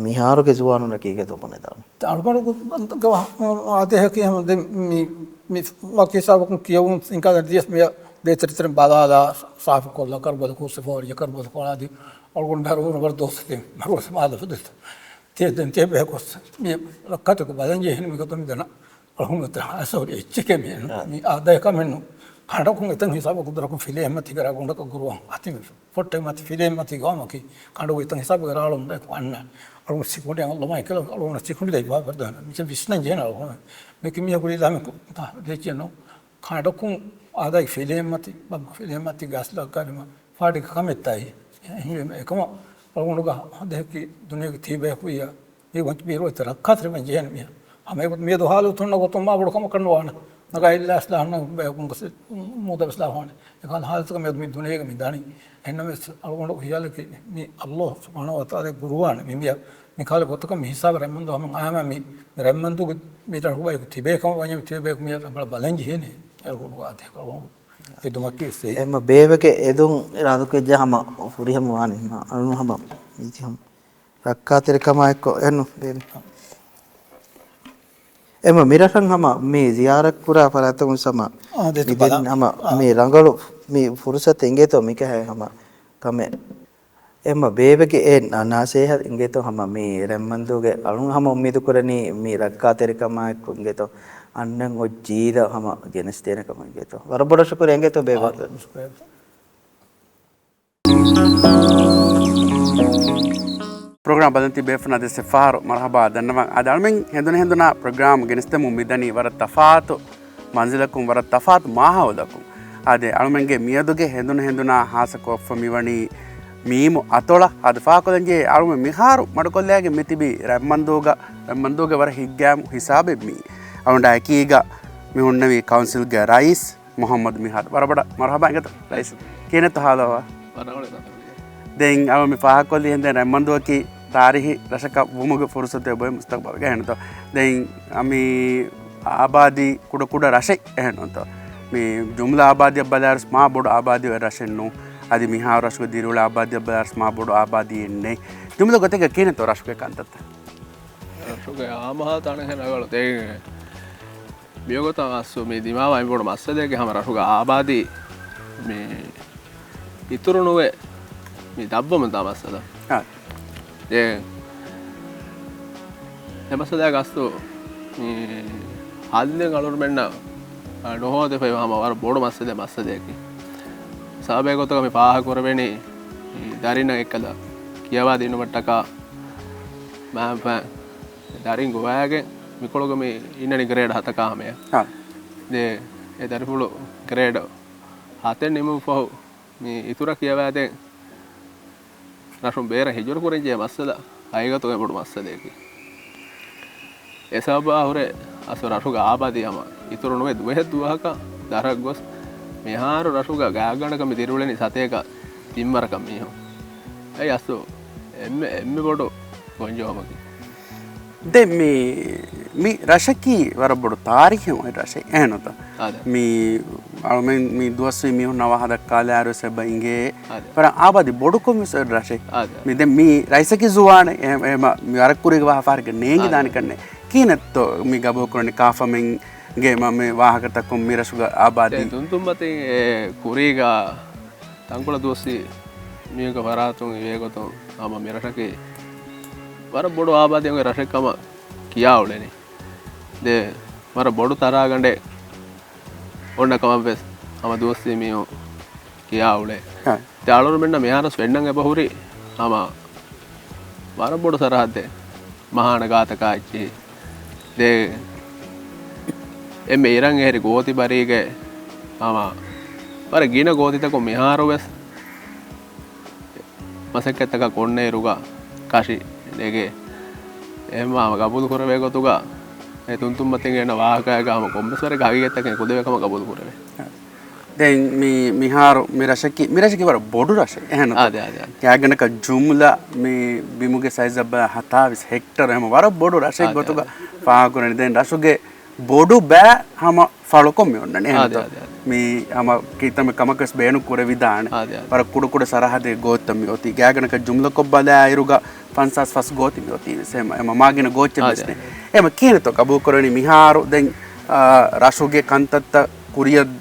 މިހާރުގެ ޒުވާނުންނަކީ ކީކޭތޯ ބުނެދާނެ؟ އަޅުގަނޑު އާދޭހަކީ ހަމަ ދެން މި، މި ވަކި ހިސާބަކުން ކިޔަވުން ސިންކާދަ ދިޔަސް މި ދޭތެރިތެރިން ބަލާލާ ސާފު ކޮށްލާ ކަރުބަލަ ކުއްސެ ފޯރި ކަރުބަލަ ކޮޅާދި އަޅުގަނޑު މިހާރު ވަރަށް ދުވަސް ތި މަރުވެސް މާލަ ފުދުތަ. ތި ދެން ތި ބޭކޮސް މި ރައްކާތެރި ބަލަން ޖެހެން މި ގޮތަށް މި ދަނާ. އަޅުގަނޑު އަސަހުރި އެއްޗެކޭ މި، އާ. މި އާދަޔަކަށް މެންނު. ކަނޑަކުން އެތަން ހިސާބަކު ދުރަކުން ފިލޭ އެއްމަތި ގަރާ ގުނޑަކަށް ގުރުވާ އަތި މި ފޮއްޓެއް މަތި ފިލޭ އެއްމަތި ގާމަކީ ކަނޑު އެތަން ހިސާބު ގަރާޅުން ބަޔަކު އަންނަ. އަޅުގަނޑު ސިކުނޑި އަން ލޮމާ ކެލަ އަޅުގަނޑު ސިކުނޑި ދައި ބާ ބަރދާނަ. މި ވިސްނަން ޖޭނަ އަޅުގަނޑު. މެކި މި ހަގުރި ލާމެ ކު-، ތާ ދެޗިން ނޯ. ކަނޑަކުން އާދައި ފިލޭ އެއްމަތި، ބަ ފިލޭ އެއްމަތި ގާސް ލައްކާރިމަ ފާޑި ކަމެއްތާއި. އެކަމަ އަޅުގަނޑުގަ ދެހެކި ދުނިޔޭގެ ތީބަޔަކު އިޔާ. މި ވަންތި ބީރު އެތަ ރައްކާތެރިވެން ޖެހެން މި. ހަމަ އެގޮތަށް މިއަދު ހާލު ތުންނަ ގޮތުން މާ ބޮޑު ކަމަކަށް ނުވާނެ. ނަގާ އިލްލާސް ލާހަން ބޭކުން ގޮސް މޫދަވެސް ލާހުވާނެ. އެކަހަލަ ހާލަތަކަށް މިއަދު މި ދުނިޔޭގަ މި ދަނީ. އެހެންނަމަވެސް އަޅުގަނޑު ހިޔާލަކީ މި ﷲ ސުބްޙާނަހޫ ވަތަޢާލާގެ ގުރުއާން މި މި މިކަހަލަ ގޮތަކަށް މި ހިސާބަށް ރަތްމަންދޫ ހަމަ އައިމަ މި ރަތްމަންދޫގެ މި ރަށުގައި ތިބޭ ކަމަށް ވަންޏާ މި ތިބޭ ބޭކު މި ރަށް ބަލަން ޖެހޭނެ. އެ ގުރުއާ ދޭކަށް އެއްމަ ބޭބެގެ އެދުން އިރާދަކުރެއްޖެ ހަމަ ފުރިހަމަ ވާނެ ހަމަ އަޅުން ހަމަ މި ހަމަ ރައްކާތެރިކަމާއެއްކޮށް އެހެންނު ބޭބެ. އެމަ މިރަށަށް ހަމަ މި ޒިޔާރަތްކުރާ ފަރާތަކުން ހަމަ އާ، ދެތި މި ދެން ބަލާ. ހަމަ އާ. މި ރަނގަޅު މި ފުރުސަތު އިނގޭތޯ މިކަހޭ ހަމަ ކަމެއް. އެމަ ބޭބެގެ އެ ނަ-، ނަސޭހަތް އިނގޭތޯ ހަމަ މި ރަތްމަންދޫގެ އަޅުން ހަމަ އުއްމީދު ކުރަނީ މި ރައްކާތެރިކަމާއެކު އިނގޭތޯ އަންނަން އޮތް ޖީލަށް ހަމަ ގެނެސްދޭނެ ކަމަށް އިނގޭތޯ. ވަރަށް ބޮޑަށް ޝުކުރިއްޔާ އިނގޭތޯ ބޭބެ. އާ، ޝުކުރިއްޔާ. ޕްރޮގްރާމް ބަލަން ތިބޭފުން އަދި ސެފާރު މަރުހަބާ ދަންނަވަން. އަދި އަޅުމެން ހެނދުނު ހެނދުނާ ޕްރޮގްރާމް ގެނެސްދެމުން މިދަނީ ވަރަށް ތަފާތު މަންޒިލަކުން، ވަރަށް ތަފާތު މާހައުލަކުން. އަދި އަޅުމެންގެ މިއަދުގެ ހެނދުނު ހެނދުނާ ހާއްސަކޮށްފަ މިވަނީ މީމު އަތޮޅަށް. އަދި ފާކޮލަންޖެހޭ އަޅުމެން މިހާރު މަޑުކޮށްލައިގެން މިތިބީ ރަތްމަންދޫގަ، ރަތްމަންދޫގެ ވަރަށް ހިތްގައިމު ހިސާބެއް މީ. އަޅުގަނޑާ އެކީގަ މި ހުންނެވީ ކައުންސިލްގެ ރައީސް މުޙައްމަދު މިހާދު. ވަރަށް ބޮޑަށް މަރުޙަބާ އިނގޭތޯ ރައީސް. ކިހިނެއްތޯ ހާލު އަހުވާލު؟ ދެން އަޅު މި ފާހަގަކޮށްލީ ހެން ދެން ރަތްމަންދޫއަކީ ތާރީހީ ރަށަކަށް ވުމުގެ ފުރުސަތު އެބައޮތް މުސްތަޤްބަލްގަ އެހެންތޯ. ދެން އަ، މި އާބާދީ ކުޑަކުޑަ ރަށެއް އެހެންތޯ. މި ޖުމްލަ އާބާދީއަށް ބަލާއިރުސް މާ ބޮޑު އާބާދީ އޮތް ރަށެއް ނޫން. އަދި މިހާރު ރަށުގެ ދިރިއުޅޭ އާބާދީއަށް ބަލާއިރުސް މާ ބޮޑު އާބާދީއެއް ނެތް. ޖުމްލަ ގޮތެއްގަ ކިހިނެއްތޯ ރަށުގެ ކަންތައްތައް؟ ރަށުގެ އާމަހާ ތަނެއް ރަނގަޅު ދެން މިވަގުތަށް އަސްލު މި ދިމާވާ އެންމެ ބޮޑު މައްސަލައެއްގެ ހަމަ ރަށުގެ އާބާދީ މި އިތުރު ނުވެ މި ދަށްވަމުންދާ މައްސަލަ. އާ. ދެން އެ މައްސަލައިގެ އަސްލު މި ހައްލެއް އަޅުގަނޑުމެންނަށް ނުހޯދެފައިވާ ހަމަ ވަރަށް ބޮޑު މައްސަލައެއް، މައްސަލައެކޭ. ސަބަބެއް ގޮތުގަ މި ފާހަގަކުރެވެނީ މި ދަރިންނަށް އެއްކަލަ ކިޔަވާ ދިނުމަށްޓަކާ މާތް ދަރިން ގޮވައިގެން މިކޮޅުގަ މި އިންނަނީ ގްރޭޑް ހަތަކާ ހަމަޔަށް. އާ. ދެން އެ ދަރިފުޅު ގްރޭޑް ހަތެއް ނިމުން ފަހު މި އިތުރަށް ކިޔަވައިދޭން ރަށުން ބޭރަށް ހިޖުރަ ކުރަންޖެހޭ މައްސަލަ ހަގީގަތުގަ ބޮޑު މައްސަލައެކޭ. އެ ސަބަބާ ހުރެ އަސްލު ރަށުގެ އާބާދީ ހަމަ އިތުރު ނުވެ ދުވަހެއް ދުވަހަކަށް ދަށް ގޮސް މިހާރު ރަށުގަ ގާތްގަނޑަކަށް މި ދިރިއުޅެނީ ސަތޭކަ ތިން ވަރަކަށް މީހުން. އެއީ އަސްލު އެންމެ، އެންމެ ބޮޑު ގޮންޖެހުމަކީ. ދެން މި، މި ރަށަކީ ވަރަށް ބޮޑު ތާރީޚެއް އޮތް ރަށެއް އެހެންތޯ. އާދެ. މި އަޅުމެން މި ދުވަސްވީ މީހުންނާ ވާހަކަ ދައްކާލާއިރު ވެސް އެބަ އިނގޭ އާދެ. ވަރަށް އާބާދީ ބޮޑުކޮށް ވެސް އޮތް ރަށެއް. އާދެ. މި ދެން މި ރައީސަކީ ޒުވާނެއް، އެ، އެ، މަ، މި ވަރަށް ކުރީގެ ވާހަކަ ފަހަރެއްގަ ނޭނގިދާނެ އާދެ. ކަންނޭ. ކިހިނެއްތޯ މި ގަބޫލުކުރަނީ ކާފަމެންގެ މަ، މި ވާހަކަތަކުން މި ރަށުގެ އާބާދީ؟ ދެން ތުންތުންމަތިން އެ ކުރީގަ ތަންކޮޅެއް ދުވަސްވީ މީހުންގެ ފަރާތުން އިވޭގޮތުން ހަމަ މި ރަށަކީ ވަރަށް ބޮޑު އާބާދީ އޮތް ރަށެއް ކަމަށް ކިޔާ އުޅެނީ. ދެން ވަރަށް ބޮޑު ތަރާގަނޑެއް އޮންނަ ކަމަށް ވެސް ހަމަ ދުވަސްވީ މީހުން ކިޔާ އުޅޭ. ހަ. ދެން އަޅުގަނޑުމެންނަށް މިހާރުވެސް ފެންނަން އެބަހުރި ހަމަ ވަރަށް ބޮޑު ސަރަހައްދެއް މަހާނަ ގާތަކާ އެއްޗިހި. ދެން އެންމެ އިރަށް އެހެރި ގޯތި ބަރީގެ ހަމަ ވަރަށް ގިނަ ގޯތިތަކުން މިހާރުވެސް މަސައްކަތްތަކަށް އޮންނައިރުގަ ކަށި ނެގޭ. އެހެންވީމަ ހަމަ ގަބޫލު ކުރެވޭ ގޮތުގަ އެ ތުންތުންމަތިންގެ އެންނަ ވާހަކައިގަ ހަމަ ކޮންމެސް ވަރެއްގެ ހަގީގަތްތަކެއް ކުދިވެ ކަމަށް ގަބޫލު ކުރެވޭ. ދެން މި، މިހާރު މި ރަށަކީ، މި ރަށަކީ ވަރަށް ބޮޑު ރަށެއް. އެހެން ނޫންތަ؟ އާދެ، އާދެ، އާދެ. ގާތްގަނޑަކަށް ޖުމްލަ މި ބިމުގެ ސައިޒަށް ބަލާ ހަތާވީސް ހެކްޓަރު ހަމަ ވަރަށް ބޮޑު ރަށެއް އާދެ، ގޮތުގަ އާދެ. ފާހަގަކުރަނީ. ދެން ރަށުގެ ބޮޑު ބައި ހަމަ ފަޅުކޮށް މި އޮންނަނީ. އެހެންތޯ؟ އާދެ، އާދެ، އާދެ. މި ހަމަ ކިތަންމެ ކަމަކަށް ބޭނުން ކުރެވިދާނެ. އާދެ، އާދެ. ވަރަށް ކުޑަކުޑަ ސަރަހައްދެއް ގޯތިތައް މި އޮތީ. ގާތްގަނޑަކަށް ޖުމްލަކޮށް ބަލާއިރުގަ ފަންސާސް ފަސް ގޯތި މި އޮތީ ވެސް. އެމަ، އެމަ މާގިނަ ގޯއްޗެއް އާދެ، ވެސް ނެތް. އާދެ. އެމަ ކިހިނެއްތޯ ގަބޫލު ކުރަނީ މިހާރު ދެން، އާ، ރަށުގެ ކަންތައްތައް ކުރިއަށް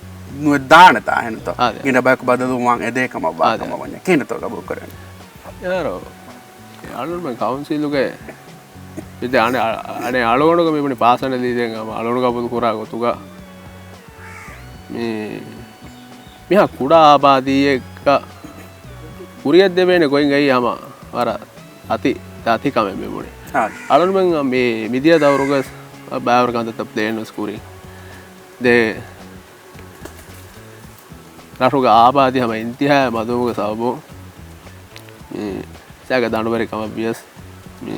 ނުވެދާނެތާ އެހެންތޯ؟ އާދެ. ގިނަ ބަޔަކު ބަދަލުވާން އެދޭ ކަމަށް ވާ އާދެ. ކަމަށް ވަންޏާ ކިހިނެއްތޯ ގަބޫލު ކުރަނީ؟ އެހާރު އަޅުގަނޑުމެން ކައުންސިލުގެ މި ދެ އަނެއް، އަ-، އަނެއް އަޅުގަނޑުގެ މި ބުނި ޕާސަނަލީ ދެން ހަމަ އަޅުގަނޑު ގަބޫލު ކުރާ ގޮތުގަ މި، މިހާ ކުޑަ އާބާދީއެއްގަ ކުރިއަށް ދެވޭނެ ގޮތް އެއީ ހަމަ ވަރަށް ދަތި، ދަތި ކަމެއް މި ބުނި. އާ. އަޅުގަނޑުމެން މި، މިދިޔަ ދައުރުގަ ވެސް ބައިވަރު ކަންތައްތައް ޕްލޭން ވެސް ކުރި. ދެ ރަށުގެ އާބާދީ ހަމަ އިންތިހާއަށް މަދުވުމުގެ ސަބަބުން މި ސައިގަ ދަނޑުވެރި ކަމަށް ވިޔަސް، މި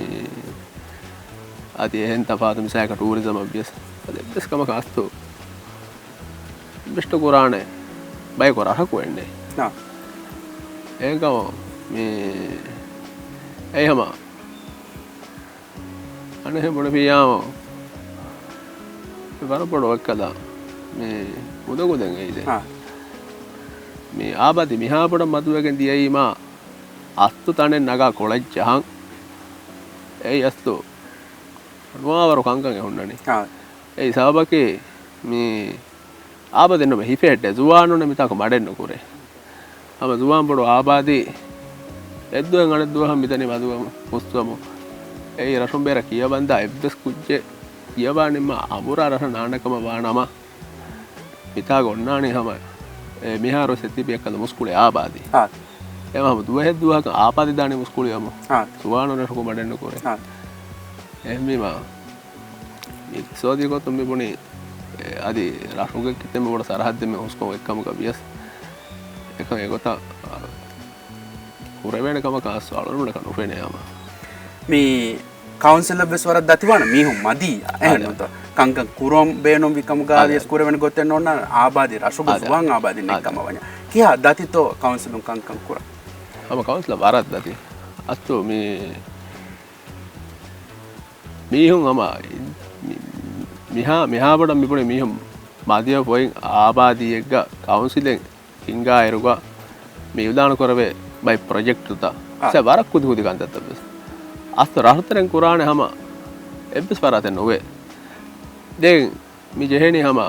އަދި އެހެން ތަފާތު މި ސައިގަ ޓޫރިޒަމަށް ވިޔަސް، އަދި އެއްވެސް ކަމަކަށް އަސްތު އިންވެސްޓް ކުރާނެ ބަޔަކު ރަށަކު އެންނެ. އާ. އެހެންކަމުން މި އެއީ ހަމަ އަނެއްހެން ބުނެފިއްޔާމު ވަރަށް ބޮޑު ވައްކަލަ މި މުދަކު ދެން އެއީ ދެން. އާ. މި އާބާދީ މިހާ ބޮޑަށް މަދުވެގެން ދިޔައީމާ އަސްލު ތަނެއް ނަގާ ކޮޅަށް ޖަހަން. އެއީ އަސްލު ނުވާވަރު ކަންކަން އެ ހުންނަނީ. އާ. އެއީ ސަބަބަކީ މި އާބަދެއްނުމެ ހިފެހެއްޓޭ ޒުވާނުންނެއް މިތާކު މަޑެއްނުކުރޭ. ހަމަ ޒުވާން ބޮޑު އާބާދީ އެއްދުވަހެއް އަނެއްދުވަހަށް މިދަނީ މަދުވަމު ހުސްވަމު. އެއީ ރަށުން ބޭރަށް ކިޔަވަންދާ އެއްވެސް ކުއްޖެއް ކިޔަވާ ނިންމާ އަނބުރާ ރަށަށް ނާންނަ ކަމަށް ވާ ނަމަ، މިތާގަ އޮންނާނީ ހަމަ އެ މިހާރު ސެތިބިޔަކަލަ މުސްކުޅި އާބާދީ. އާ. އެ ހަމަ ދުވަހެއް ދުވަހަކަށް އާބާދީ ދާނީ މުސްކުޅިވަމު. އާ. ޒުވާނުން ރަށަކު މަޑެއްނުކުރޭ. އާ. އެހެންވީމާ، މި އިޤްތިޞާދީ ގޮތުން މި ބުނީ، އެ، އަދި ރަށުގެ ކިތަންމެ ބޮޑަށް ސަރަހައްދެއް މި ހުސްކޮށް އެއްކަމަކަށް ވިޔަސް، އެކަން އެގޮތަށް، އާ، ކުރެވޭނެ ކަމަކަށް އަސްލު އަޅުގަނޑަކަށް ނުފެނޭ ހަމަ. މި ކައުންސިލަށް ވެސް ވަރަށް ދަތިވާނެ މީހުން މަދީ، އެހެން އާދެ. ނުތަ؟ ކަންކަން ކުރަން ބޭނުންވި ކަމުގަ އާދެ. ވިޔަސް ކުރެވެން ގޮތެއް ނޯންނާ އާބާދީ ރަށުގެ އާދެ. ޒުވާން އާބާދީ އާދެ. ނެތްކަމަށް ވަންޏާ. ކިހާ ދަތިތޯ ކައުންސިލުން ކަންކަން ކުރަން؟ ހަމަ ކައުންސިލަށް ވަރަށް ދަތި. އަސްލު މި މީހުން ހަމަ މި-، މިހާ، މިހާ ބޮޑަށް މިބުނި މީހުން މަދިޔަ ފޮތް އާބާދީއެއްގަ ކައުންސިލެއް ހިންގާއިރުގަ މި އިޢުލާނު ކުރެވޭ ބައެއް ޕްރޮޖެކްޓުތައް އާ. ސެ ވަރަށް ކުދި ކުދި ކަންތައްތައް ވެސް އަސްލު ރަށުތެރެން ކުރާނެ ހަމަ އެއްވެސް ފަރާތެއް ނުވޭ. ދެން މި ޖެހެނީ ހަމަ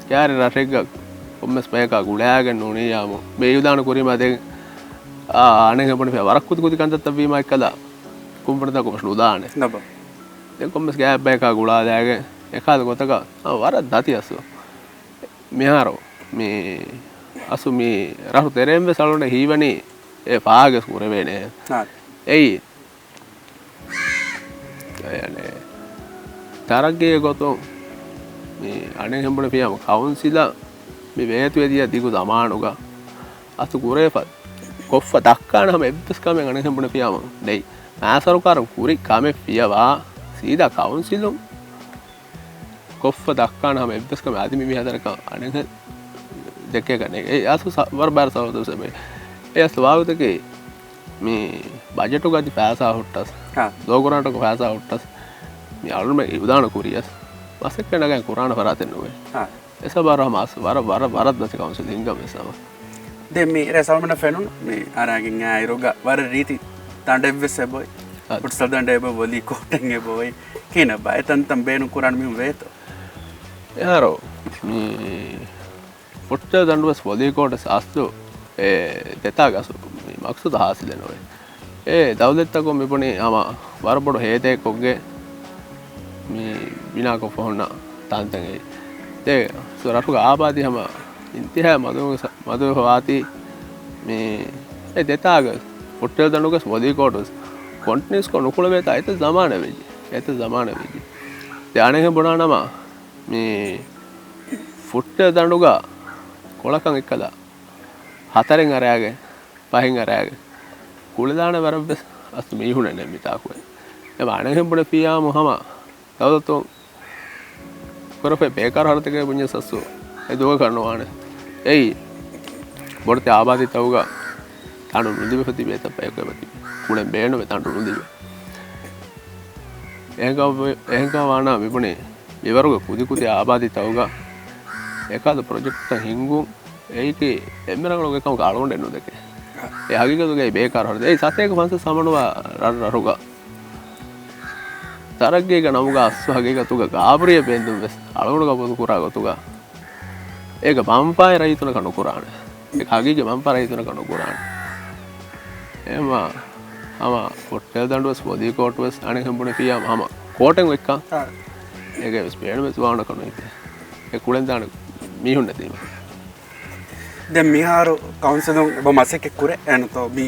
ކާރި ރަށެއްގަ ކޮންމެސް ބަޔަކާ ގުޅާގެން ނޫނިއްޔާމު މި އިޢުލާނު ކުރީމާ ދެން އާ، އަނެއްހެން ބުނެފިއްޔާ ވަރަށް ކުދި ކުދި ކަންތައްތައް ވީމާ އެއްކަލަ ކުންފުނިތަކުން ނުދާނެ. ނަބަ. ދެން ކޮންމެސް ގާތް ބަޔަކާ ގުޅާލާގެން އެކާލު ގޮތަކަށް ހަމަ ވަރަށް ދަތި އަސްލު. މިހާރު މި އަސްލު މި ރަށު ތެރެއިން ވެސް އަޅުގަނޑަށް ހީވަނީ އެ ފާހަގަވެސް ކުރެވޭނެ. އާ. އެއީ އެ، އަނެ، ތަރައްގީގެ ގޮތުން މި އަނެއްހެން ބުނެފިއްޔާމު ކައުންސިލަށް މި ވޭތުވެދިޔަ ދިގު ޒަމާނުގަ އަސްލު ކުރެވިފަ ކޮށްފަ ދައްކާނެ ހަމަ އެއްވެސް ކަމެއް އަނެއްހެން ބުނެފިއްޔާމު ނެތް. މާ ސަރުކާރުން ކުރި ކަމެއް ފިޔަވާ ސީދާ ކައުންސިލުން ކޮށްފަ ދައްކާނެ ހަމަ އެއްވެސް ކަމެއް އަދި މި މިހާތަނަކަށް އަނެއްހެން ދެކޭކަށް ނެތް. އެ އަސްލު ސަ-، ވަރަށް ބާރަ ސަބަބު ދެއްވޭ. އެ އަސްލު ވާގޮތަކީ މި ބަޖެޓުގަ އަދި ފައިސާ ހުއްޓަސް، ހާ. ލޯގްރާންޓުގަ ފައިސާ ހުއްޓަސް، މި އަޅުގަނޑުމެން އިޢުލާނު ކުރިޔަސް މަސައްކަތް ނަގައި ކުރާނެ ފަރާތެއް ނުވޭ. ހާ. އެ ސަބަބުން ހަމަ އަސް ވަރަށް، ވަރަށް، ވަރަށް ދަތި ކައުންސިލް ހިންގަން ވެސް ހަމަ. ދެން މި ރޭ ސަލްމަނަށް ފެނުނު މި އަރާގެން އާއިރުގަ ވަރަށް ރީތި ދަނޑެއްވެސް އެބޮތް. އަދި. ފުޓްސަލް ދަނޑެއް އެބޮތް، ވޮލީ ކޯޓެއް އެބޮތް. ކިހިނެއް ބައެއް ތަންތަން ބޭނުން ކުރާނެ މީހުން ވޭތޯ؟ އެހާރު މި ފުޓްސަލް ދަނޑުވެސް ވޮލީ ކޯޓްވެސް އަސްލު އެ ދެތާގަ އަސްލު މި މަޤްޞަދު ހާސިލެއް ނުވޭ. އެ ދައުލަތްތަކުން މި ބުނީ ހަމަ ވަރަށް ބޮޑު ހޭދައެއް ކޮށްގެން މި ބިނާކޮށްފަ ހުންނަ ތަންތަން އެއީ. ދެ ރަށުގެ އާބާދީ ހަމަ އިންތިހާ މަދުވެ-، މަދުވެފަ ވާތީ މި އެ ދެތާގަ ފުޓްސަލް ދަނޑުގަސް ވޮލީ ކޯޓްވެސް ކޮންޓިނިއުސްކޮށް ނުކުޅެވޭތާ އެތައް ޒަމާނެއް ވެއްޖެ. އެތައް ޒަމާނެއް ވެއްޖެ. ދެ އަނެއްހެން ބުނާނަމަ މި ފުޓްސަލް ދަނޑުގަ ކޮޅަކަށް އެއްކަލަ ހަތަރެއް އަރާގެ، ފަހެއް އަރާގެ ކުޅެދާނެ ވަރަށްވެސް އަސްލު މީހުނެއް ނެތް މިތާކު. އެ އަނެއްހެން ބުނެފިއްޔާމު ހަމަ ދައުލަތުން ކުރެފައި ބޭކާރު ހަރަދުތަކެއް ބުންޏަސް އަސްލު އެ ދުވަހަކަށް ނުވާނެ. އެއީ ބޮޑެތި އާބާދީތަކުގަ ތަނޑު ނުލިބިފަ ތިބޭތަ ބަޔަކު އެބަތިބި. ކުޅެން ބޭނުމެއް ތަނޑު ނުލިބި. އެހެންކަމަށް، އެހެންކަމަށް ވާނަމަ މިބުނީ މިވަރުގެ ކުދިކުދި އާބާދީތަކުގަ އެކަހަލަ ޕްރޮޖެކްޓްތައް ހިންގުން އެއީކީ އެންމެ ރަނގަޅު އެކަމަކަށް އަޅުގަނޑެއް ނުދެކެ. އެ ހަގީގަތުގައި ބޭކާރު ހަރަދު. އެއީ ސަތޭކަ ފަންސަސް ހަމަނުވާ ރަށްރަށުގަ ތަރައްގީގެ ނަމުގަ އަސްލު ހަގީގަތުގަ ގާބުރިއެއް ބޭންދުން ވެސް އަޅުގަނޑު ގަބޫލު ކުރާ ގޮތުގަ އޭގެ މަންފާއެއް ރައްޔިތުންނަކަށް ނުކުރާނެ. އޭގެ ހަގީގީ މަންފާ ރައްޔިތުންނަކަށް ނުކުރާނެ. އެހެންވީމާ ހަމަ ފުޓްސަލް ދަނޑުވެސް ވޮލީ ކޯޓްވެސް އަނެއްހެން ބުނެފިއްޔާމު ހަމަ ކޯޓެއް އޮތްކަން. އާ. އޭގެ ވެސް ބޭނުމެއް ޒުވާނަކަށް ނުވިތޭ. އެ ކުޅެންދާނެ މީހުން ނެތީމަ. ދެން މިހާރު ކައުންސިލުން އެބަ މަސައްކަތް ކުރޭ އެންތޯ މި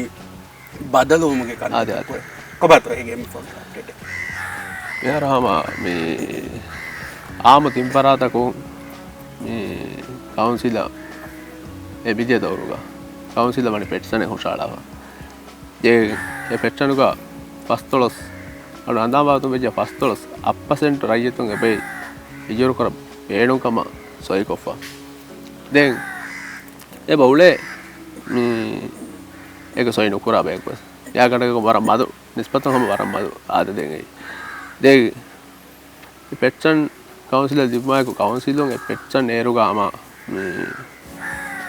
ބަދަލުވުމުގެ ކަންތައް އާދެ، އާދެ. ކުރޭ. ކޮބާތޯ އޭގެ އެންމެ ފުރަތަމަ އަޕްޑޭޓެއް؟ މިހާރު ހަމަ މި އާއްމު ތިން ފަރާތަކުން މި ކައުންސިލަށް އެ މިދިޔަ ދައުރުގަ ކައުންސިލަށް ވަނީ ޕެޓިޝަނެއް ހުށަހަޅާފަ. ދެން އެ ޕެޓިޝަނުގަ ފަސްދޮޅަސް، އަޅު ހަނދާން ބާވަތުން ވެއްޖެ ފަސްދޮޅަސް އަށް ޕަސެންޓް ރައްޔިތުން އެބައި އިޖުރުކުރަން ބޭނުންކަމަށް ސޮއިކޮށްފަ. ދެން އެބަ އުޅޭ މި އޭގެ ސޮއި ނުކުރާ ބަޔަކުވެސް. އެއާ ގަނޑަކަށް ވަރަށް މަދު، ނިސްބަތުން ހަމަ ވަރަށް މަދު އާދަ ދެން އެއީ. ދެން ޕެޓްސަން ކައުންސިލަށް ލިބުމާއެކު ކައުންސިލުން އެ ޕެޓްސަން އޭރުގަ ހަމަ މި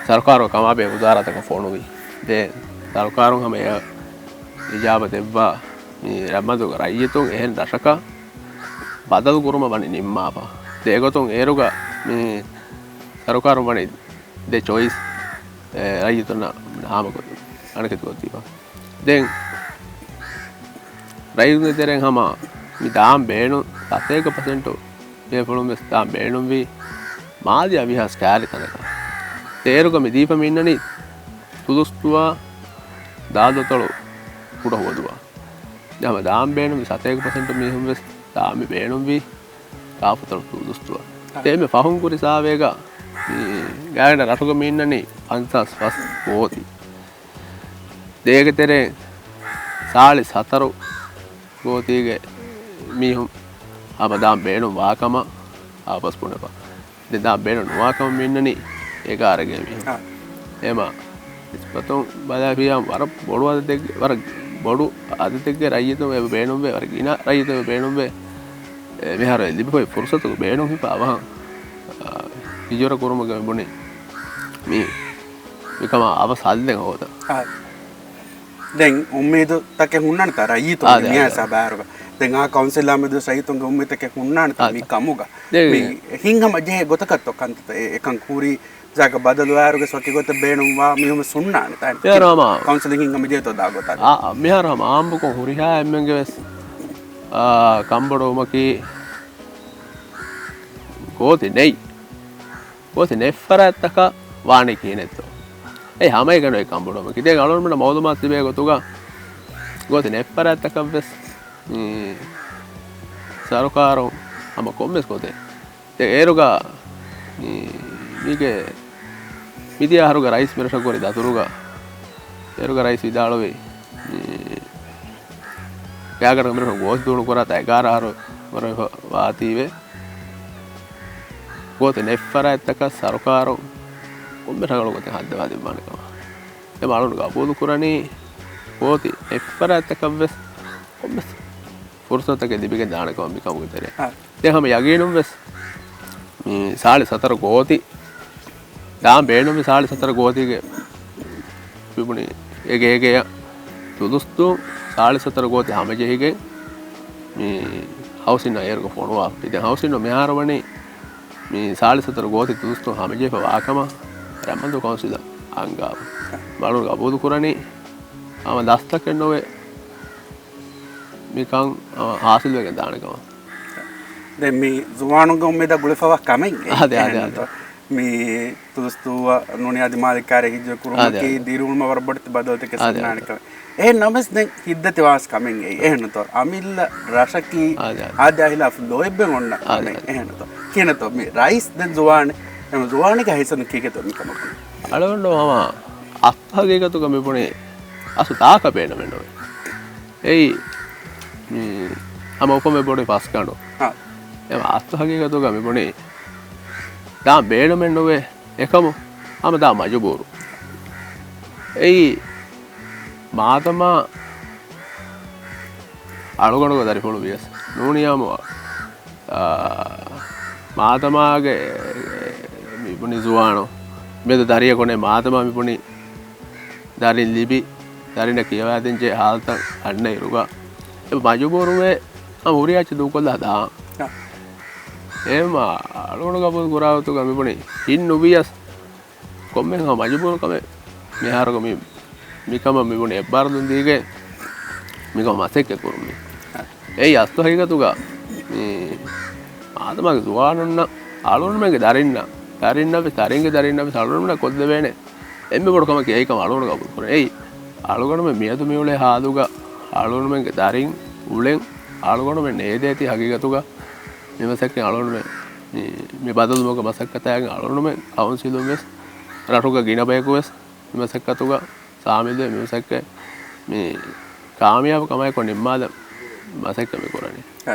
ސަރުކާރު ކަމާބެހޭ މުދާރާތަކަށް ފޮނުވި. ދެން ސަރުކާރުން ހަމަ އެ އިޖާބަ ދެއްވާ މި ރަމަދުގަ ރައްޔިތުން އެހެން ރަށަކަށް ބަދަލު ކުރުމަށް ވަނީ ނިންމާފަ. ދެ އެގޮތުން އޭރުގަ މި ސަރުކާރުން ވަނީ ދެ ޗޮއިސް، އެ، ރައްޔިތުންނަށް ހާމަކޮށް އަނެކެތިކޮށްދީފަ. ދެން ރައްޔިތުންގެ ތެރެއިން ހަމަ މި ދާން ބޭނުން ސަތޭކަ ޕަސެންޓު ބޭފުޅުން ވެސް ދާން ބޭނުންވީ މާލެ އަވިހާސް ކާރި ތަނަކަށް. އޭރުގަ މި ދީފަ މި އިންނަނީ ތުލުސްތުވާ ދާލުއަތޮޅު ކުޑަ ހުވަދުވާ. ދެ ހަމަ ދާން ބޭނުންވި ސަތޭކަ ޕަސެންޓު މީހުން ވެސް ދާން މި ބޭނުންވީ ދާލުއަތޮޅު ތުލުސްތުވާ. ދެ އެންމެ ފަހުން ކުރި ސާވޭގަ މި ގާތްގަނޑަކަށް ރަށުގަ މި އިންނަނީ ފަންސާސް ފަސް ގޯތި. ދޭގެ ތެރޭ ސާޅީސް ހަތަރު ގޯތީގެ މީހުން ހަމަ ދާން ބޭނުން ވާކަމަށް އާފަސް ބުނެފަ. ދެން ދާން ބޭނުން ނުވާކަމަށް މި އިންނަނީ އެގާރަގެ މީހުން. އާ. އެމަ ނިސްބަތުން ބަލާފިޔާ ވަރަށް ބޮޑު އަދަދެއްގެ، ވަރަށް ބޮޑު އަދަދެއްގެ ރައްޔިތުން އެބަ ބޭނުންވޭ، ވަރަށް ގިނަ ރައްޔިތުން އެބަ ބޭނުންވޭ. އެ، މިހާރު އެ ލިބިފައި ފުރުސަތުގެ ބޭނުން ހިފާ އަވަހަށް، އާ، ހިޖުރަ ކުރުމުގެ މި ބުނި މި، މިކަމާ އަވަސް ހައްލެއް ހޯދަން. އާ. ދެން އުއްމީދު ތަކެއް ހުންނާނެތާ ރައްޔިތުން އާދެ، މިހާ އާދެ. ސަބާރުގަ؟ ދެން އާ ކައުންސިލާ މެދު ރައްޔިތުންގެ އުއްމީދުތަކެއް ހުންނާނެތާ މި އާދެ. ކަމުގަ؟ ދެން މި ހިންހަމަ ޖެހޭ ގޮތަކަށްތޯ ކަންތައްތައް އެ، އެކަން ކުރީ؟ ޖާގަ ބަދަލުވާއިރުގެ ވަކި ގޮތެއް ބޭނުންވާ މީހުން ވެސް ހުންނާނެ. ދެން މިހާރު ހަމަ ކައުންސިލުން ހިންހަމަ ޖެހޭތޯ ދާ ގޮތަށް؟ އާ، މިހާރު ހަމަ އާއްމުކޮށް ހުރިހާ އެންމެންގެ ވެސް، އާ، ކަންބޮޑުވުމަކީ ގޯތި ނެތް. ގޯތި ނެތް ފަރާތްތަކަށް ވާނީ ކިހިނެއްތޯ؟ އެ ހަމައެކަނި އޮތް ކަންބޮޑުވުމަކީ. ދެން އަޅުގަނޑުމެންނަށް މައުލޫމާތު ލިބޭ ގޮތުގަ ގޯތި ނެތް ފަރާތްތަކަށް ވެސް، މި ސަރުކާރުން ހަމަ ކޮންމެސް ގޮތެއް ދެން އޭރުގަ މި، މީގެ މިދިޔަ އަހަރުގަ ރައީސް މިރަށަށް ކުރި ދަތުރުގަ އޭރުގަ ރައީސް ވިދާޅުވި، މި ގާތްގަނޑަކަށް މިރަށުން ގޯތި ދޫނު ކުރާތާ އެގާރަ އަހަރު ވަރަށް ވާތީވެ. ގޯތި ނެތް ފަރާތްތަކަށް ސަރުކާރުން ކޮންމެ ރަނގަޅު ގޮތެއް ހައްދަވާ ދެއްވާނެ ކަމަށް. އެ އަޅުގަނޑު ގަބޫލު ކުރަނީ ގޯތި ނެތް ފަރާތްތަކަށް ވެސް ކޮންމެސް ފުރުސަތަކެއް ލިބިގެން ދާނެ ކަމަށް މި ކަމުގެ ތެރޭ. އާ. ދެން ހަމަ ޔަގީނުން ވެސް މި ސާޅީސް ހަތަރު ގޯތި ދާން ބޭނުންވި ސާޅީސް ހަތަރު ގޯތީގެ މިބުނި އެގޭގެއަށް ތުލުސްތުން ސާޅީސް ހަތަރު ގޯތި ހަމަޖެހިގެން މި ހައުސިންއަށް އޭރުގަ ފޮނުވާފަ. ދެން ހައުސިން މިހާރު ވަނީ މި ސާޅީސް ހަތަރު ގޯތި ތުލުސްތުން ހަމަޖެހިފަ ވާކަމަށް ރަމަދު ކައުންސިލަށް އަންގާފަ. މަޑުން ގަބޫލު ކުރަނީ ހަމަ ދަސްތަކެއް ނުވެ މިކަން، އަ، ހާސިލްވެގެން ދާނެ ކަމަށް. ދެން މި ޒުވާނުންގެ އުއްމީދަށް ގުޅިފަވާ ކަމެއް އެއީ. އާދެ، އާދެ، އެހެންތޯ؟ އާދެ. މި ތުލުސްތޫއަށް ނޫނީ އަދި މާލެ ކާރި ހިޖުރަ ކުރުމަކީ އާދެ، އާދެ. ދިރިއުޅުމަށް ވަރަށް ބޮޑެތި ބަދަލުތަކެއް އާދެ، ސަންނާނެ އާދެ. ކަމެއް. އެހެން ނަމަވެސް ދެން ހިތްދަތި ވާސް ކަމެއް އެއީ. އެހެންތޯ؟ އަމިއްލަ ރަށަކީ އާދެ، އާދެ. އާދައާ ހިލާފު ލޯތްބެއް އޮންނަ އާދެ، ކަމެއް. އާދެ. އެހެންތޯ؟ ކިހިނެއްތޯ؟ މި ރައީސް ދެން ޒުވާނެއް. އެހެން ޒުވާނެއްގެ ހައިސަން ކީކޭތޯ މި ކަމަކު؟ އަޅުގަނޑު ހަމަ އަސްލު ހަގީގަތުގަ މި ބުނީ އަސްލު ދާކަށް ބޭނުމެއް ނުވޭ. އެއީ، މި، ހަމަ އުފަންވެ ބޮޑުވި ފަސްގަނޑު. އާ. އެ އަސްލު ހަގީގަތުގަ މި ބުނީ ދާން ބޭނުމެއް ނުވޭ. އެކަމު ހަމަ ދާން މަޖުބޫރު. އެއީ، މާދަމާ އަޅުގަނޑުގެ ދަރިފުޅު ވިޔަސް ނޫނީ ހަމަ އާ، މާދަމާގެ މި ބުނި ޒުވާނު މިއަދު ދަރިއަކު ނެތް. މާދަމާ މި ބުނި ދަރިން ލިބި، ދަރިންނަށް ކިޔަވާދޭންޖެހޭ ހާލަތައް އަންނަ އިރުގަ އެ މަޖުބޫރުވެ ހަމަ ހުރިހާ އެއްޗެއް ދޫކޮށްލާ ދާން. އާ. އެހެންމަ އަޅުގަނޑު ގަބޫލު ކުރާ ގޮތުގަ މި ބުނި ހިތް ނުވިޔަސް ކޮންމެހެން ހަމަ މަޖުބޫރު ކަމެއް މިހާރުގަ މި، މިކަމަށް މި ބުނި އެއްބާރުލުން ދީގެން މިކަމަށް މަސައްކަތް ކުރުން މި. އެއީ އަސްލު ހަގީގަތުގަ މި މާދަމާގެ ޒުވާނުންނަށް އަޅުގަނޑުމެންގެ ދަރިންނަށް، ދަރިންނަށް ވެސް، ދަރިންގެ ދަރިންނަށް ވެސް އަޅުގަނޑުމެންނަށް ކޮށްދެވޭނެ އެންމެ ބޮޑު ކަމަކީ އެއީ ކަމަށް އަޅުގަނޑު ގަބޫލު ކުރަން. އެއީ އަޅުގަނޑުމެން މިއަދު މިއުޅޭ ހާލުގަ އަޅުގަނޑުމެން ނޭދޭތީ ހަގީގަތުގަ މި މަސައްކަތް އަޅުގަނޑުމެން މި، މި ބަދަލުވުމުގެ މަސައްކަތާއި އަޅުގަނޑުމެން ކައުންސިލުން ވެސް ރަށުގަ ގިނަ ބަޔަކު ވެސް މި މަސައްކަތުގަ ސާމިލުވެ މި މަސައްކަތް މި ކާމިޔާބު ކަމާއެކު ނިންމާލަން މަސައްކަތް މި ކުރަނީ. އަ،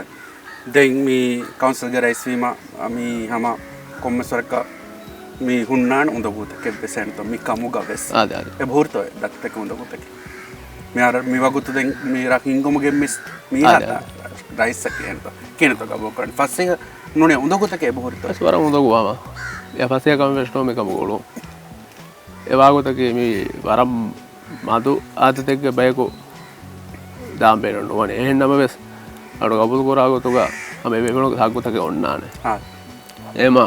ދެން މި ކައުންސިލްގެ ރައީސްވީމަ، މި ހަމަ ކޮންމެސް ވަރަކަށް މި ހުންނާނެ އުނދަގޫތަކެއް ވެސް އެންތޯ މި ކަމުގަ ވެސް. އާދެ، އާދެ. އެބަހުރިތޯ ދަތިތަކެއް އުނދަގޫތަކެއް؟ މި އަރަ، މި ވަގުތު ދެން މި ރަށް ހިންގުމުގެ މިސް މި އާދެ، އާދެ. ރައީސަކީ އެންތޯ ކިހިނެއްތޯ ގަބޫލު ކުރަނީ؟ ފަސޭހަ ނޫނޭ އުނދަގޫތަކެއް އެބަހުރިތޯ؟ ވަރަށް އުނދަގޫ ހަމަ. އެ ފަސޭހަ ކަމެއް ވެސް ނޫން މި ކަމުގަ އުޅުން. އެ ވާގޮތަކީ މި ވަރަށް މަދު އާދަތެއްގެ ބަޔަކު ދާން ބޭނުން ނުވަނީ. އެހެން ނަމަވެސް، އަޑު ގަބޫލު ކުރާ ގޮތުގަ ހަމަ އެ ބޭފުޅުންގެ ހައްގުތަކެއް އޮންނާނެ. އާ. އެމާ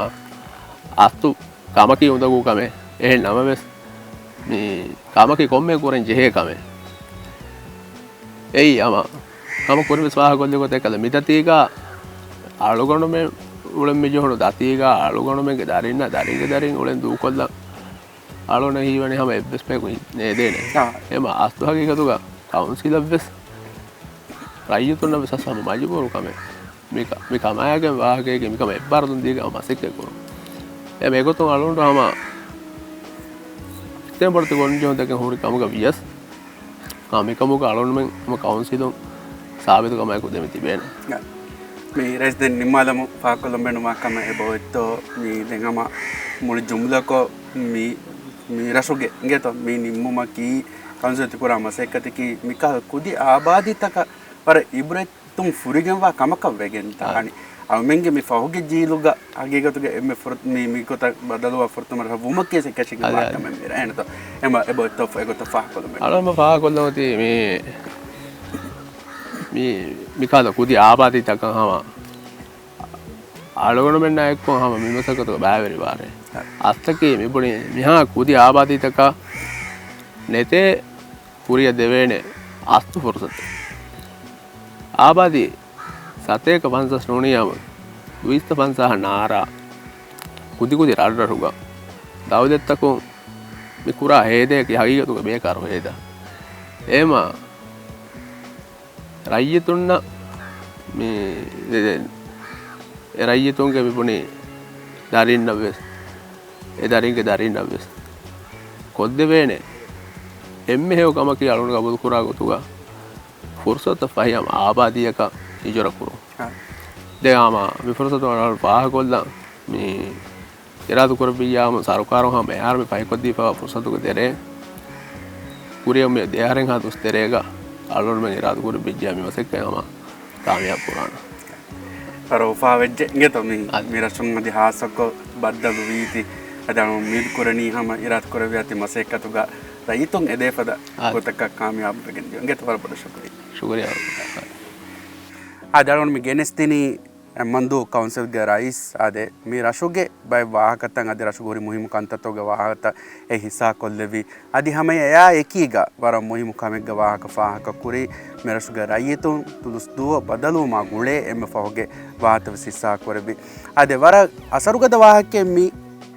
އަސްތު ކަމަކީ އުނދަގޫ ކަމެއް. އެހެން ނަމަވެސް، މި ކަމަކީ ކޮންމެ ކުރަން ޖެހޭ ކަމެއް. އެއީ ހަމަ ހަމަ ކުރިން ވެސް ފާހަގަކޮށްލި ގޮތަށް ކަލޭ. މިދަތީގަ އަޅުގަނޑުމެން އުޅެން މި ޖެހުނު ދަތީގަ އަޅުގަނޑުމެންގެ ދަރިންނާ ދަރިންގެ ދަރިން އުޅެން ދޫކޮށްލަން އަޅުގަނޑަށް ހީވަނީ ހަމަ އެއްވެސް ބަޔަކު ނޭދޭނެ. އާ. އެމަ އަސްލު ހަގީގަތުގަ ކައުންސިލަށް ވެސް ރައްޔިތުންނަށް ވެސް އަސް ހަމަ މަޖުބޫރު ކަމެއް. މި ކަ-، މި ކަމާގެން ވާހަކައިގެ މިކަމަށް އެއްބާރުލުން ދީގެން މަސައްކަތް ކުރުން. އެ މެގޮތުން އަޅުގަނޑު ހަމަ ސިސްޓަމް ބޮޑުތި ގޮންޖެހުންތަކެއް ހުރި ކަމުގަ ވިޔަސް، އާ، މިކަމުގަ އަޅުގަނޑުމެން ހަމަ ކައުންސިލުން ސާބިތު ކަމާއެކު ދެމި ތިބޭނެ. މި ރައީސް ދެން ނިންމާލަމުން ފާހަގަކޮށްލަން ބޭނުންވާ ކަމެއް އެބައޮތްތޯ؟ މި ދެން ހަމަ މުޅި ޖުމްލަކޮށް މި، މި ރަށުގެ އިނގޭތޯ މި ނިންމުމަކީ ކައުންސިލުން ތިކުރާ މަސައްކަތަކީ މިކަހަލަ ކުދި އާބާދީތަކަށް ވަރަށް އިބްރަތް ތުން ފުރިގެންވާ ކަމަކަށް ވެގެން ދާނީ. އަޅުމެންގެ މި ފަހުގެ ޖީލުގަ ހަގީގަތުގަ އެންމެ ފުރަތަ-، މި، މި ގޮތަށް ބަދަލުވާ ފުރަތަމަ ރަށް ވުމަކީ އެކަށީގެންވާ ކަމެއް މި ރަށް އެންތޯ. އެމަ އެބައޮތްތޯ އެގޮތަށް ފާހަގަކޮށްލަން ބޭނުން. އަޅުގަނޑު ފާހަގަކޮށްލަން އޮތީ މި، މި، މިކަހަލަ ކުދި އާބާދީތަކަށް ހަމަ އަޅުގަނޑުމެންނާ އެއްކޮށް ހަމަ މި މަސައްކަތުގަ ބައިވެރިވާނެ. އަސްތަކީ މިބުނީ މިހާ ކުދި އާބާދީތަކަށް ނެތޭ ކުރިއަށް ދެވޭނެ އަސްތު ފުރުސަތެއް. އާބާދީ ސަތޭކަ ފަންސާސް ނޫނިއްޔާމު ދުއިސައްތަ ފަންސާހަށް ނާރާ ކުދިކުދި ރަށްރަށުގަ ދައުލަތްތަކުން މި ކުރާ ހޭދައަކީ ހަގީގަތުގަ ބޭކާރު ހޭދަ. އެމަ ރައްޔިތުންނަށް މި ދެ-، ދެ-، އެ ރައްޔިތުންގެ މިބުނި ދަރިންނަށްވެސް، އެ ދަރިންގެ ދަރިންނަށްވެސް ކޮށްދެވޭނެ އެންމެ ހެޔޮ ކަމަކީ އަޅުގަނޑު ގަބޫލުކުރާ ގޮތުގަ ފުރުސަތަށް ފަހި ހަމަ އާބާދީއަކަށް ހިޖުރަ ކުރުން. އާ. ދެން ހަމަ މި ފުރުސަތު އަޅުގަނޑު ފާހަގަކޮށްލަން މި އިރާދަކުރެއްވިއްޔާމު ސަރުކާރުން ހަމަ އެހާރު މި ފަހިކޮށްދީފައިވާ ފުރުސަތުގެ ތެރޭ ކުރިއަށް މި ދެއަހަރެއްހާ ދުވަސް ތެރޭގަ އަޅުގަނޑުމެން އިރާދަކުރެއްވިއްޔާ މި މަސައްކަތް ހަމަ ކާމިޔާބު ކުރާނަން. ވަރަށް އުފާވެއްޖެ އިނގޭތޯ މި، އާ، މި ރަށުން އަދި ހާއްސަކޮށް ބައްދަލުވީތީ. އަދި އަޅުގަނޑު އުއްމީދު ކުރަނީ ހަމަ އިރާދަކުރެއްވިއްޔާ ތި މަސައްކަތުގަ ރައްޔިތުން އެދޭފަދަ، އާ، ގޮތަކަށް ކާމިޔާބުވެގެން ދިޔުން. އިނގޭތޯ ވަރަށް ބޮޑަށް ޝުކުރިއްޔާ. ޝުކުރިއްޔާ. އާދެ އަޅުގަނޑު މި ގެނެސްދިނީ މަންދޫ ކައުންސިލްގެ ރައީސް އާދެ، މި ރަށުގެ ބައެއް ވާހަކަތައް އަދި ރަށުގެ ހުރި މުހިއްމު ކަންތައްތަކުގެ ވާހަކަތައް އެ ހިއްސާކޮށްލެއްވި. އަދި ހަމަ އެއާ އެކީގަ ވަރަށް މުހިއްމު ކަމެއްގެ ވާހަކަ ފާހަގަކުރި. މި ރަށުގެ ރައްޔިތުން ދުވަސް ދުވަހު ބަދަލުވުމާ ގުޅޭ އެންމެ ފަހުގެ ވާހަކަ ވެސް ހިއްސާކުރެއްވި. އާދެ، ވަރަށް އަސަރުގަދަ ވާހަކައެއް މި،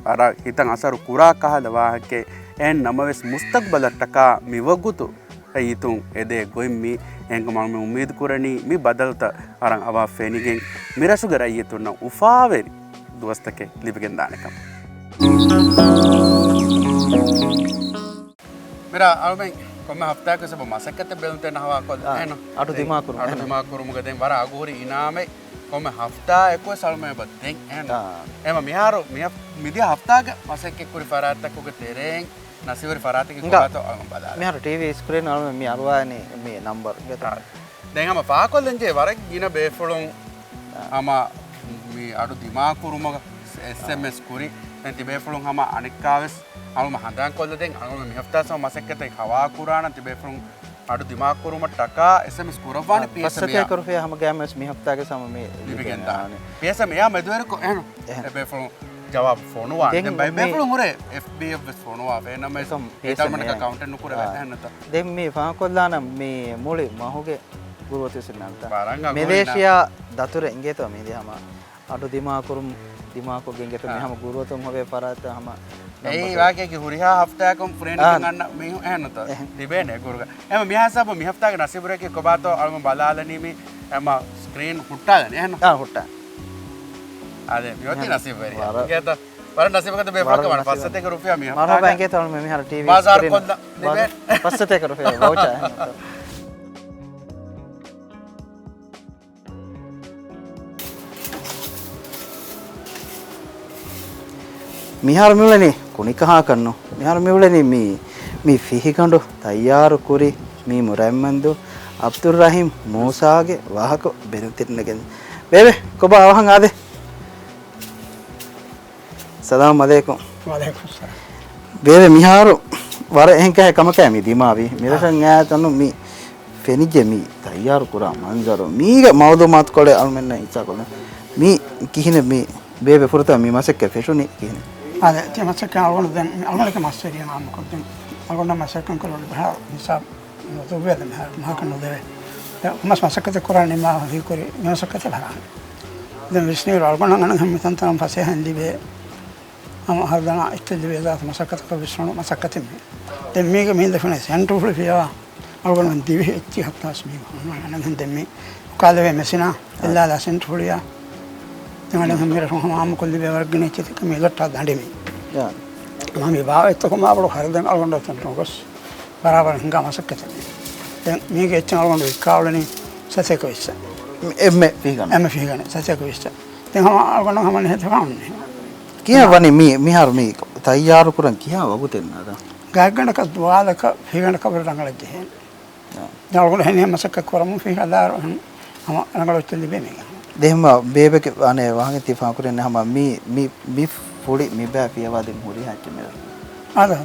ވަރަށް ހިތަށް އަސަރު ކުރާ ކަހަލަ ވާހަކައެއް. އެހެން ނަމަވެސް މުސްތަގްބަލަށްޓަކާ މިވަގުތު ރައްޔިތުން އެދޭ ގޮތް މި. އެހެންކަމުން މި އުއްމީދު ކުރަނީ މި ބަދަލުތައް ވަރަށް އަވަހަށް ފެނިގެން މި ރަށުގެ ރައްޔިތުންނަށް އުފާވެރި ދުވަސްތަކެއް ލިބިގެންދާނެ ކަމަށް. މިރާ އަޅުމެން ކޮންމެ ހަފްތާއަކު ސަބަ މަސައްކަތެއް ބެލުންތެން ހަވާކޮށް، އާ، އެހެން. އަޑު ދިމާކުރުމުގަ ދެން ވަރަށް އަގުހުރި އިނާމެއް ކޮންމެ ހަފްތާއެއް އެކުވެސް އަޅުމެން އެބަ ދެން އެހެން. އާ. އެމަ މިހާރު މި ހަފް-، މިދިޔަ ހަފްތާގަ މަސައްކަތް ކުރި ފަރާތްތަކުގެ ތެރެއިން ނަސީބުވެރި ފަރާތަކީ ކޮބާތޯ އަޅުމެން ބަލާލަން. މިހާރު ޓީވީ ސްކްރީން އަޅުމެން މި އަރުވާނީ މި ނަމްބަރު. އާ. ދެން ހަމަ ފާހަގަކޮށްލަންޖެހޭ ވަރަށް ގިނަ ބޭފުޅުން އާ. ހަމަ މި އަޑު ދިމާކުރުމަށް އެސްއެމްއެސް ކުރި. ދެން ތިބޭފުޅުން ހަމަ އަނެއްކާވެސް އަޅުމެން ހަނދާންކޮށްލަދޭން އަޅުމެން މި ހަފްތާ ސަމަ މަސައްކަތެއް ހަވާކުރާނަން ތިބޭފުޅުން އަޑު ދިމާކުރުމަށްޓަކާ އެސްއެމްއެސް ކުރައްވާނެ އާ، ޕީއެސްއެމްއޭ. ފަސްސަތޭކަ ރުފިޔާ ހަމަ ގައިމުވެސް މި ހަފްތާގެ ސަމަ މި ލިބިގެން ލިބިގެން ދާނެ. ދާނެ. ޕީއެސްއެމްއޭ އާ މެދުވެރިކޮށް އެހެން. އެހެން. އެ ބޭފުޅުން ޖަވާބު ފޮނުވާ. ދެން ދެން ބައެއް މި ބޭފުޅުން ހުރޭ އެފްބީއެފް ވެސް ފޮނުވާ. އެހެންނަމަ އެކަމް އެކަމް އެކަމް އެކަމް އެކަމް އެކަމް އެކަމް. އެކަމް އެކަމް. ދެން މި ފާހަގަކޮށްލަން ދެން މި ފާހަގަކޮށްލަން. ދެން މި ފާހަގަކޮށްލާނަން މި މުޅި މަހުގެ ގުރުއޮތު ސިންނަންތަ. ވަރަށް އަގުހުރި މެލޭޝިޔާ ދަތުރެ އިނގޭތޯ މިދި ހަމަ އަޑު ދިމާކުރުން، ދިމާކޮށްގެން ގެތަ އާ. މި ހަމަ ގުރުއޮތުން ހޮވޭ ފަރާތްތައް ހަމަ އެއީ ނަންބަރު. ވާގެކި ހުރިހާ ހަފްތާއަކުން ފްރެންޑް އާ. އަންނަ މީހުން އެހެންނުތަ؟ އެހެން. ތިބޭނެ ގުރުގަ. އެމަ މިހާ ސަބަ މި ހަފްތާގެ ނަސީބުރެކި ކޮބާތޯ އަޅުމަ ބަލާލަނީ މި އެމަ ސްކްރީން ހުއްޓާލަނީ އެހެންނު؟ އާ، ހުއްޓާ. އާދެ، މި އޮތީ އެހެން. ނަސީބުވެރި. ވަރަށް. އިނގޭތަ؟ ވަރަށް ނަސީބުގަތު ބޭފުޅަކަށް ވަރަށް ވަން ނަސީބު. ފަސްސަތޭކަ ރުފިޔާ މި މަރުހަބާ ހަފްތާގެ. އިނގޭތޯ އަޅުމެ މިހާރު ޓީވީ ބާޒާރު ސްކްރީން. ކޮށްލަ. ބާޒާ-، ފަސްސަތޭކަ ރުފިޔާ ވައުޗާ އެހެންނުތަ؟ މިހާރު މިއުޅެނީ ކުނިކަހާކަށްނު. މިހާރު މިއުޅެނީ މި، މި ފިހިގަނޑު ތައްޔާރު ކުރި މީ މުރައްމަންދު އަބްދުއްރަހީމް މޫސާގެ ވާހަކަ ބެލުންތެރިންނަށް ގެން. ބޭބެ، ކޮބާ އަވަހަށް އާދެ؟ ސަލާމް އަލައިކުމް. ވަޢަލައިކުމް ސަލާމް. ބޭބެ، މިހާރު ވަރަށް އެހެން ކަހަލަ ކަމަކާ މި ދިމާވީ. މިރަށަށް އާ. އައި ތަނު މި ފެނިއްޖެ މި ތައްޔާރު ކުރާ މަންޒަރު. މީގެ މައުލޫމާތުކޮޅެއް އަޅުމެންނަށް ހިއްސާކޮށްލަން. މީ ކިހިނެއް މި ބޭބެ ފުރަތަމަ މި މަސައްކަތް ފެށުނީ ކިހިނެއް؟ އާދެ، ތި މަސައްކަތް އަޅުގަނޑު ދެން އަޅުގަނޑަކީ މަސްވެރިޔާ އާއްމުކޮށް ދެން އަޅުގަނޑަށް މަސައްކަތް ކުރުން ހިސާބު ނުދުއްވޭ ދެން މަހަކަށް ނުދެވޭ. ދެން މަސް މަސައްކަތެއް ކުރާ ނިންމާ ހީކުރި މި މަސައްކަތެއް ބަރާނެ. ދެން ވިސްނިއިރު އަޅުގަނޑަށް އަނެއްހެން މިތަންތަނަށް ފަސޭހައިން ލިބޭ. ހަމަ ހަރުދަނާ އެއްޗެއް ލިބޭ ޒާތު މަސައްކަތަކަށް ވިސްނުނު މަސައްކަތެއް މީ. ދެން މީގެ މީން ދެފުނޭ ސެންޓް ފުޅި ފިޔަވާ. އަޅުގަނޑުމެން ދިވެހި އެއްޗިހި ހަތާސް މީ ހުންނާނެ. އަނެއްހެން ދެން މީ އުކާލެވޭ މެސިނާ އެއްލާލާ ސެންޓް ފުޅިޔާ. ދެން އަނެއްހެން މިރަށު ހަމަ އާއްމުކޮށް ލިބޭ ވަރަށް ގިނަ އެއްޗެތިކަ މި ލޮއްޓާ ދަނޑި މީ. އާ. ހަމަ މި ބާވަތްތަކުން މާބޮޑު ހަރަދެން އަޅުގަނޑު އެތަން ނުގޮސް ބަރާބަރަށް ހިނގާ މަސައްކަތެއް މީ. ދެން މީގެ އެއްޗެއް އަޅުގަނޑު ވިއްކާ އުޅެނީ ސަތޭކަ ވިއްސަށް. އެންމެ ފިހިގަނޑަށް. އެންމެ ފިހިގަނޑަށް ސަތޭކަ ވިއްސަށް. ދެން ހަމަ އަޅުގަނޑު ހަމަ ނެހެތި ފަހުން މިހެން. ކިހާ ވަނީ މި، މިހާރު މި ތައްޔާރު ކުރަން ކިހާ ވަގުތެއް ނާދާ؟ ގާތްގަނޑަކަށް ދުވާލަކަށް ފިހިގަނޑަކަށްވުރެ ރަނގަޅަށް ޖެހޭނެ. އާ. ދެން އަޅުގަނޑު ހެނިހެން މަސައްކަތް ކުރަމުން ފިހި ހަދާރު ހަމަ ރަނގަޅު އެއްޗެއް ލިބޭ މީގެ. ދެން ހަމަ ބޭބެގެ އަނެއް ވާހަކަ ތި ފާހަގަކުރެން ހަމަ މި، މި، މި ފުޅި މި ބައި ފިޔަވާ ދެން ހުރިހާ އެއްޗެއް މި އަދަ.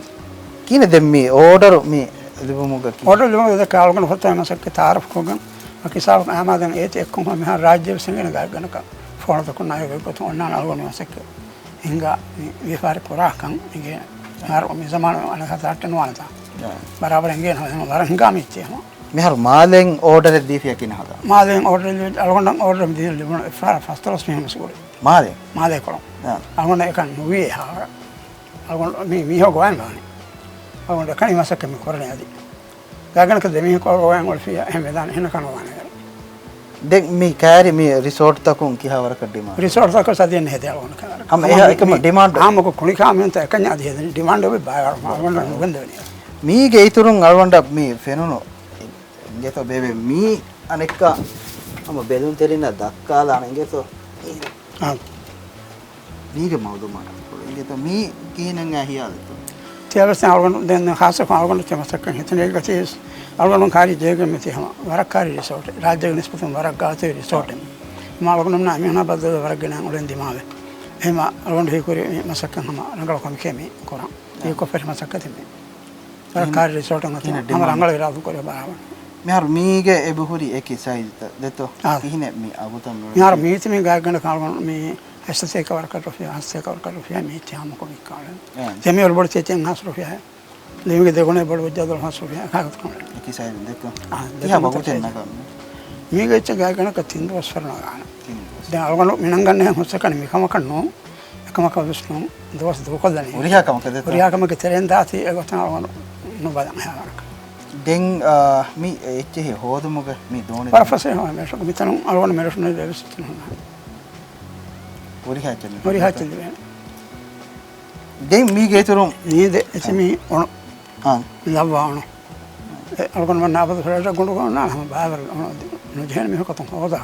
ކިހިނެއް ދެން މި އޯޑަރު މި ލިބުމުގަ ކި؟ އޯޑަރު ލިބުމުގަ ދެކެ އަޅުގަނޑު ފުރަތަމަ މަސައްކަތް ތައާރަފް ކޮށްގެން ހިސާބަށް އާމާދަން އޭތި އެއްކޮށް މިހާރު ރާއްޖެ ވެސް ހިނގޭނެ ގާތްގަނޑަކަށް ފޯނުތަކުން ނާއި ގޮތްގޮތުން އޮންނާނެ އަޅުގަނޑު މަސައްކަތް ހިނގާ މި ވިޔަފާރި ކުރާކަން އިނގޭނެ. މިހާރު މި ޒަމާނު އަނެއް ހަތަރަށް ނުވާނެތާ. އާ. ބަރާބަރަށް އިނގޭނެ ހަމަ ވަރަށް ހިނގާ މީތި ހަމަ. މިހާރު މާލެއިން އޯޑަރެއް ދީފިޔާ ކިހިނެއް ހަދާ؟ މާލެއިން އޯޑަރެއް ލިބި، އަޅުގަނޑަށް އޯޑަރެއް ދީ ލިބުނު އެއްފަހަރަށް ފަސްދޮޅަސް މީހުން ވެސް ގުޅި. މާލެ؟ މާލޭ ކޮޅުން. އާ. އަޅުގަނޑަށް އެކަން ނުވީ އެހާވަރަށް. އަޅުގަނޑު މި މީހަކު ގޮވަން ވާނެ. އަޅުގަނޑު އެކަނި މަސައްކަތް މި ކުރަނީ އަދި. ގާތްގަނޑަކަށް ދެ މީހަކު ގޮވަން އޮޅިފިޔާ އެހެން ވެދާނެ އެހެން ކަން ވާނެ. ދެން މި ކައިރި މި ރިސޯޓްތަކުން ކިހާވަރަކަށް ޑިމާންޑް؟ ރިސޯޓްތަކުން ސަދިޔަން ހެދޭ އަޅުގަނޑު ކައިރި. ހަމަ އެހާ އެކަމަ ޑިމާންޑް. އާއްމުކޮށް ކުނިކާ މީހުންތައް އެކަންޏާ އަދި ހެދެނީ. ޑިމާންޑް އޮވި ބާވަރު އަޅުގަނޑަށް ނުގެންދެވެނީ. މީގެ އިތުރުން އަޅުގަނޑަށް މި ފެނުނު އިނގޭތޯ ބޭބެ މީ އަނެއްކާ ހަމަ ބެލުންތެރިންނަށް ދައްކާލާނެ އިނގޭތޯ؟ އާ. މީގެ މައުލޫމާތު އިނގޭތޯ މީ ކިހިނެއް އައި ހިޔާލެއްތޯ؟ ތިޔަވެސް އަޅުގަނޑު ދެން ޚާއްޞަކޮށް އަޅުގަނޑު ތި މަސައްކަތް ހިތަނޭގަތީ އަޅުގަނޑު ކާރި ޖޭގެ މިތި ހަމަ ވަރަށް ކާރި ރިސޯޓެއް. ރާއްޖޭގެ ނިސްބަތުން ވަރަށް ގާތު ރިސޯޓެއް. މާ އަޅުގަނޑުމްނާ މީހުނާ ބައްދަލު ވަރަށް ގިނަ އުޅެން ދިމާވެ. އެހެމަ އަޅުގަނޑު ހީކުރި މި މަސައްކަތް ހަމަ ރަނގަޅު ކަމެކޭ މި ކުރަން. އެކޮށްފެށި މަސައްކަތެއް މި. ވަރަށް ކާރި ރިސޯޓުން އަތުން ހަމަ ރަނގަޅު އިރާދު ކުރި ބާވަން. މިހާރު މީގެ އެބަހުރި އެކި ސައިޒްތައް ދެތޯ؟ އާ. ކިހިނެއް މި އަގުތައް މި މިހާރު މީތި މި ގާތްގަނޑަކަށް އަޅުގަނޑު މި ހަސަތޭކަ ވަރަކަށް ރުފިޔާ، ހަސަތޭކަ ވަރަކަށް ރުފިޔާ މީތި ހަމަކޮށް ވިއްކާޅެން. އާ. ދެމިއޮރު ބޮޑު ތޭތެއް ހާސް ރުފިޔާ. ލިމިގެ ދެގުނޭ ބޮޑު ވެއްޖާ ދޮޅު ހާސް ރުފިޔާ ކާގަތު ކަމެއް. އެކި ސައިޒް ދެތޯ؟ އާ، ކިހާ ދެތިން ވަގުތެއް ސައިޒް. ނަގަން؟ މީގެ އެއްޗެއް ގާތްގަނޑަކަށް ތިން ދުވަސް ފަރު ނަގާނެ. ތިން ދުވަސް. ދެން އަޅުގަނޑު މި ނަންގަންނަ ހުސްއެކަނި މި ކަމަކަށް ނޫން. އެކަމަކަށް ވެސް ނޫން. ހުރިހާ ކަމަކަށް ދެތޯ؟ ހުރިހާ ކަމެއްގެ ތެރެއިން ދާތީ އެގޮތަށް އަޅުގަނޑު ނުބަލަން އެހާވަރަކަށް. ދެން، އާ، މި އެއްޗެހި ހޯދުމުގަ މި ދޯނި ވަރަށް ފަސޭހަ މިރަށު. މިތަނުން އަޅުގަނޑު މިރަށު ނެތް ވެސް ހުންނާނެ. ހުރިހާ އެއްޗެއް ހުރިހާ އެއްޗެއް ލިބޭނެ. ދެން މީގެ އިތުރުން މީ ދެ އެއްޗެއް މީ އޮނު. އާ. ލައްވާ އޮނު. އެ އަޅުގަނޑުމެން އަބަދު ފެޑަރޭޓަށް ގުނޑުގަ އޮންނާނެ ހަމަ ބާވަރު އޮނު ނުޖެހޭނެ މީހަކު އަތުން ހޯދާ.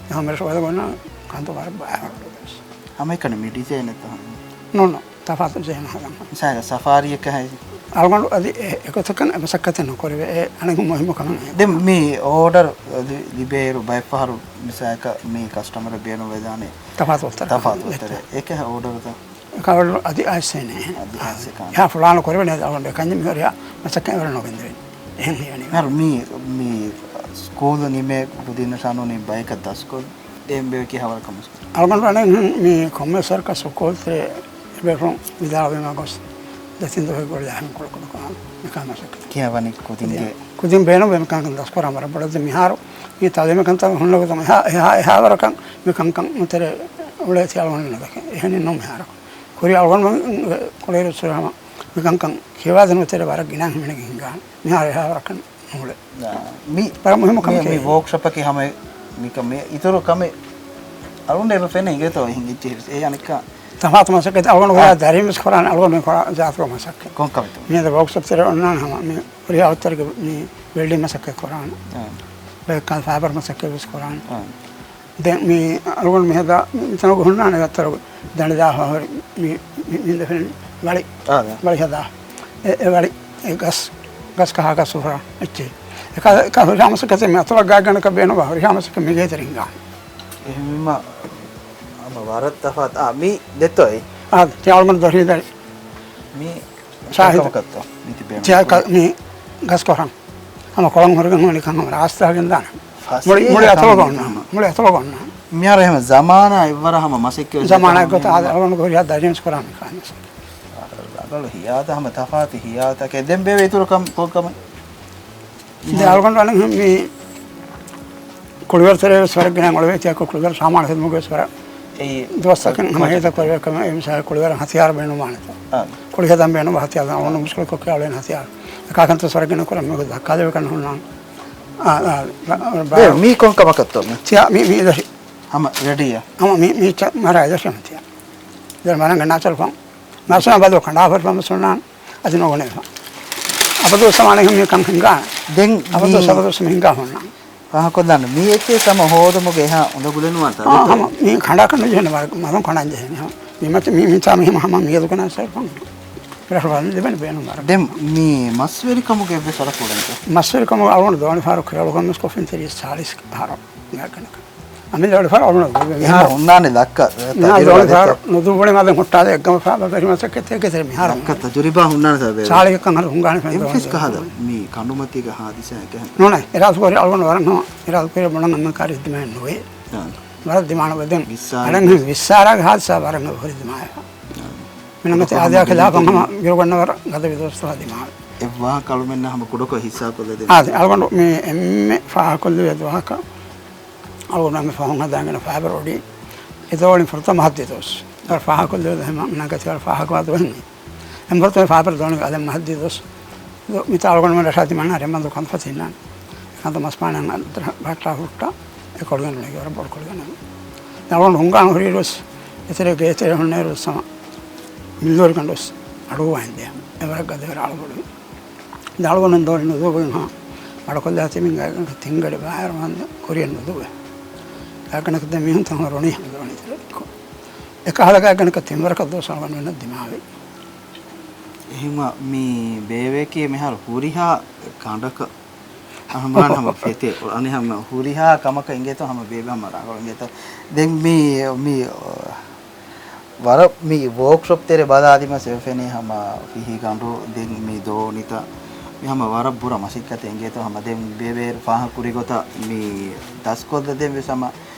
އެހާ މިރަށު ވަދަގަންނަ ކަންތު ވަރަށް ބާވަރު ވެސް. ހަމައެކަނި މި ޑިޒައިނެއްތަ؟ ނޫން، ތަފާތު ޑިޒައިން ހަދަން. މިސާލަށް ސަފާރީއަކަށް ހައި. އަޅުގަނޑު އަދި އެ، އެގޮތަކަށް އެ މަސައްކަތެއް ނުކުރެވޭ. އެ އަނެއް މުހިއްމު ކަމެއް. ދެން މި އޯޑަރ ލިބޭއިރު ބައެއްފަހަރު މިސާލަކަށް މި ކަސްޓަމަރަށް ބޭނުންވެދާނެ ތަފާތު އޮތަރެއް. ތަފާތު އޮތަރެއް. އެކަހަ އޯޑަރުތަ؟ އެކަހަ އަދި އައިސޭނެ. އަދި އައިސޭ ކާން. އެހާ ފުޅާނު ކުރެވެނެ އަޅުގަނޑު ކަންޏެއް މިހުރިހާ މަސައްކަތް ވަރަށް ނުގެންދެވެން. އެހެން ހީވަނީ. މި، މި ސްކޫލު ނިމޭ ކުދިންނަށާ ނޫނީ ބަޔަކަށް ދަސްކޮށް ދޭން ބޭ ކިހާވަރަކަށް މަސައްކަތް؟ އަޅުގަނޑު އަނެއް މި ކޮންމެ ސަރުކަސް ސްކޫލްތެރޭ ބޭފުޅުން ވިދާޅުވީމާ ގޮސް ދެތިން ދުވަހެއް ގުޅި އަހަން ކުޅަކުދު ކަމަށް މިކާ މަސައްކަތް. ކިހާ ވަނީ ކުދިންގެ؟ ކުދިން ބޭނުންވޭ މިކަންކަން ދަސްކުރާ ވަރަށް ބޮޑަށް މިހާރު މި ތަލީމެއް ކަންތައް ހުންނަ ގޮތުން އެހާ، އެހާ، އެހާވަރަކަށް މި ކަންކަން ނުތެރޭ އުޅޭތީ އަޅުގަނޑު ނުދެކެ. އެހެނީ ނޫން މިހާރަކު. ކުރި އަޅުގަނޑުމެން ކުޅޭރު ސުރަހަމަ މި ކަންކަން ކިޔަވާދެން ނުތެރޭ ވަރަށް ގިނަ ހިމެނިގެން ހިނގާނެ. މިހާރު އެހާވަރަކަށް ނޫޅެ. މި ވަރަށް މުހިއްމު ކަމެކޭ. މި ވޯކްޝޮޕަކީ ހަމަ މިކަ-، މި އިތުރު ކަމެއް އަޅުގަނޑު އެބަ ފެނޭ އިނގޭތޯ އެހެން އެއްޗެހި ވެސް. އެ އަނެއްކާ ތަފާތު މަސައްކަތް އަޅުގަނޑު ހުރާ ދަރީން ވެސް ކުރާނެ އަޅުގަނޑު މި ކުރާ ޒާތުގެ މަސައްކަތް. ކޮން ކަމެއްތޯ؟ މިއަދު ވޯކްޝޮޕް ތެރޭ އޮންނާނެ ހަމަ މި ހުރިހާ އޮތްތަރެއްގެ މި ވެލްޑިން މަސައްކަތް ކުރާނެ. އާ. ބައެއް ކަލަ ފައިބަރ މަސައްކަތް ވެސް ކުރާނެ. އާ. ދެން މި އަޅުގަނޑު މިހަދާ މިތަނުގަ ހުންނާނެ އަތަރު ދަނޑިދާ ހޮހޮރި މި މި، މި ދެފެން ވަޅި، އާ، ދެ. ވަޅި ހަދާ. އެ، އެ ވަޅި، އެ ގަސް، ގަސް ކަހާ ގަސް ހުރާ އެއްޗެއް. އެކަ، އެކަ ހުރިހާ މަސައްކަތެއް މި އަތޮޅަށް ގާތްގަނޑަކަށް ބޭނުންވާ ހުރިހާ މަސައްކަތެއް މި ގޭތެރެ ހިނގާނެ. އެހެންވީމަ، ހަމަ ވަރަށް ތަފާތު. އާ، މި ދެތޯއި؟ އާ، ތި އަޅުގަނޑު ދޮށީ ދަރި. މި ޝާހިދު. ކަމަކަށްތޯ؟ މި ތިބޭނު. ތިޔަ ކަ، މި ގަސް ކޮށް ހަމަ ކޮޅަށް ހުރެގެން ހުންނަނީ ކަން ހަމަ ރާސްތާގެން ދާނެ. މުޅި، މުޅި އަތޮޅުގަ އޮންނާނެ. މުޅި އަތޮޅުގަ އޮންނާނެ. މިހާރު އެހެން ޒަމާނާ އެއްވަރަށް ހަމަ މަސައްކަތް ވެސް ޒަމާނާ އެއްގޮތަށް އާދެ، އަޅުގަނޑު ހުރިހާ ދަރިން ކުރާ މި ކާ މަސައްކަތް. ރަނގަޅު ހިޔާތައް ހަމަ ތަފާތު ހިޔާތަކެއް. ދެން ބޭބެ އިތުރު ކަމެއް ކޮށް ކަމެއް. ދެން އަޅުގަނޑު އަނެއް މި ކުޅިވަރު ތެރޭ ވެސް ވަރަށް ގިނަ އޮޅުވޭ ތިޔަކޮ ކުޅިވަރު ސާމާނު ހެދުމުގެ ވެސް ވަރަށް އެއީ ދުވަސްތަކެއް ހަމަ ހޭދަ ކުރެވޭ ކަމެއް އެ މިސާލަށް ކުޅިވަރަށް ހަތިޔާރު ބޭނުންވާނެތޯ. އާ. ކުޅި ހެދަން ބޭނުންވާ ހަތިޔާރު އަޅުގަނޑު މުސްކުޅި ކޮށްގެ އަޅުގަނޑު ހަތިޔާރު. އެކާ ކަންތައް ވަރަށް ގިނަ ކުރާ މި ދައްކާލެވޭ ކަން ހުންނާނެ. އާ، އާ، ބަ، ބަ، ދެ، މީ ކޮން ކަމަކަށްތޯ މި؟ ތިޔަ މި، މި ދަށި. ހަމަ ރެޑީއާ؟ ހަމަ މި، މި ޗަ، މަރާ ދަށި ހަމަ ތިޔަ. ދެ މަރަނގަ ނާޗަރު ފަން. މަސްނާ ބަދު ކަނޑާފަރި ފަން ސުންނާން. އަދި ނޯގުނޭފަ. އަބަދު ސަމާނެ ހަމަ ކަން ހިނގާނެ. ދެން އަބަދު މީ ސަބަދު ސަމަ ހިނގާ ހުންނާން. ފާހަކޮށްލާން މީ އެއްޗެއް ސަމަ ހޯދުމުގެ އެހާ އުނދަގުލެއް ނުވާންތަ؟ އާ، ހަމަ މީ ކަނޑާކަށް ނުޖެހޭނެ ވަރަށް މަރުން ކަނޑަން ޖެހޭނެ ހަމަ. މި މަތި މީ މިތާ މީ ހަމަ މީގެ ދުކަނާ ސަރުފަން. ރަށު ވަރަށް ލިބެން ބޭނުން ވަރަށް. ދެން މީ މަސްވެރިކަމުގެ އެއްވެސް ވަރަށް ކުޑަންތަ؟ މަސްވެރިކަމުގެ އަޅުގަނޑު ދޯނިފަހަރު ކިޔަޅުކަން ވެސް ކޮށްފިން ތިރީސް ޗާޅީސް އަހަރަށް ގާތްގަނޑަކަށް. އަމިއްލަ އަޅުގަނޑު ނުދޫ ވެ މިހާރު. އެހެން ހުންނާނެ ދައްކަ، އަޅުގަނޑު ދޯނިފަހަރު ނުދޫ ބުނި މަދެ ހުއްޓާލެ އެއްގަމަ ފާބަ ބެރި މަސައްކަތެއް ގެތެރެ މިހާރު. ދައްކަ ތަޖުރިބާ ހުންނާނެ ސާބެ. ޗާޅީއަކަށް ހަނދު ހުންގާނެ ފެން އެއްވެސް ދޯނި. ކަހަލަ މީ ކަނޑުމަތީގަ ހާދިސާއެއް ކެހެން. ނޫނޭ، އިރާދަކުރި އަޅުގަނޑު ވަރަށް ހަމަ، އިރާދަކުރި ބުނަން އަންނަ ކާރި ދިމާއެއް ނުވޭ. ވަރަށް ދިމާނު ވެދެން. ވިއްސާރަ. އަޅެން ވިއްސާރާގެ ހާދިސާ ވަރަށް ހުރި ދިމާއެއް. މިނަމަތި އާދެ އާދެ އާ ކިލާފަށް ހަމަ ބިރުގަންނަވަރަށް ގަދަ ވިދޯސްތައް ދިމާވެ. އެއްވާހަކަ އަޅުމެންނަށް ހަމަ ކުޑަކޮށް ހިއްސާކޮށްލަދޭ. އާދެ، އަޅުގަނޑު މި އެންމެ ފާހަކޮށްލެވޭ ދުވަހަކަށް އަޅުގަނޑު އެންމެ ފަހުން ހަދާގެން ފައިބަރު އޮޑި އެދޯޅިން ފުރަތަމަ ހައްދި ދުވަސް. ވަރަށް ފާހަކޮށްލެވޭ ހަމަ މިނަގަތި ވަރަށް ފާހަކަވާ ދުވަހެއް. އެން ފުރަތަމަ ފައިބަރު ދޯނި އަލެ މަހައްދި ދުވަސް. މިތާ އަޅުގަނޑުމެން ރަށާ ތިމަންނާ ރެމަންދު ކަންފަތި އިންނާނެ. ކަންތައް މަސް ބާނަން ބަހައްޓާ ހުއްޓާ އެ ކޮޅުގެން ނުނެގި ވަރަށް ބޮޑު ކޮޅުގެން ނުނެގި. ދެން އަޅުގަނޑު ހުންގާނު ހުރިއިރުވެސް އެތެރޭ ގޭތެރޭ ހުންނައިރުވެސް ހަމަ މިއްލޯރިގަނޑުވެސް އަޑުއައިން ދޭ ހަމަ. އެވަރަށް ގަދަވެރި އަޅުގަނޑު. ދެން އަޅުގަނޑު ދޯނި ނުދޫވެގެން ހަމަ ވަޑަކޮށްލާ ތިމިން ގާތްގަނޑަކަށް ތިން ގަޑި ބާއިރު ވަންދެން ކުރިއަށް ނުދޫވޭ. ގާތްގަނޑަކަށް ދެން މީހުން ތަން ރޮނީ ހަމަ ދޯނި ތެރެ. އެކަހަލަ ގާތްގަނޑަކަށް ތިން ވަރަކަށް ދުވަސް އަޅުގަނޑުމެންނަށް ދިމާވޭ. އެހެންވީމަ މި ބޭބެއަކީ މިހާރު ހުރިހާ ކަނޑަކަށް ހަމަ ހަމަ ފެތޭ. އަނެއް ހަމަ ހުރިހާ ކަމަކަށް އިނގޭތޯ ހަމަ ބޭބެ ހަމަ ރަނގަޅު އިނގޭތޯ. ދެން މި، މި ވަރަށް މި ވޯކްޝޮޕް ތެރޭ ބަލާލީމަ އެ ފެނޭ ހަމަ ފިހި ގަނޑު ދެން މި ދޯނިތައް މި ހަމަ ވަރަށް ބުރަ މަސައްކަތެއް އިނގޭތޯ ހަމަ. ދެން ބޭބެ ފާހަގަ ކުރި ގޮތަށް މި ދަސްކޮށްލަ ދެން ވެސް ހަމަ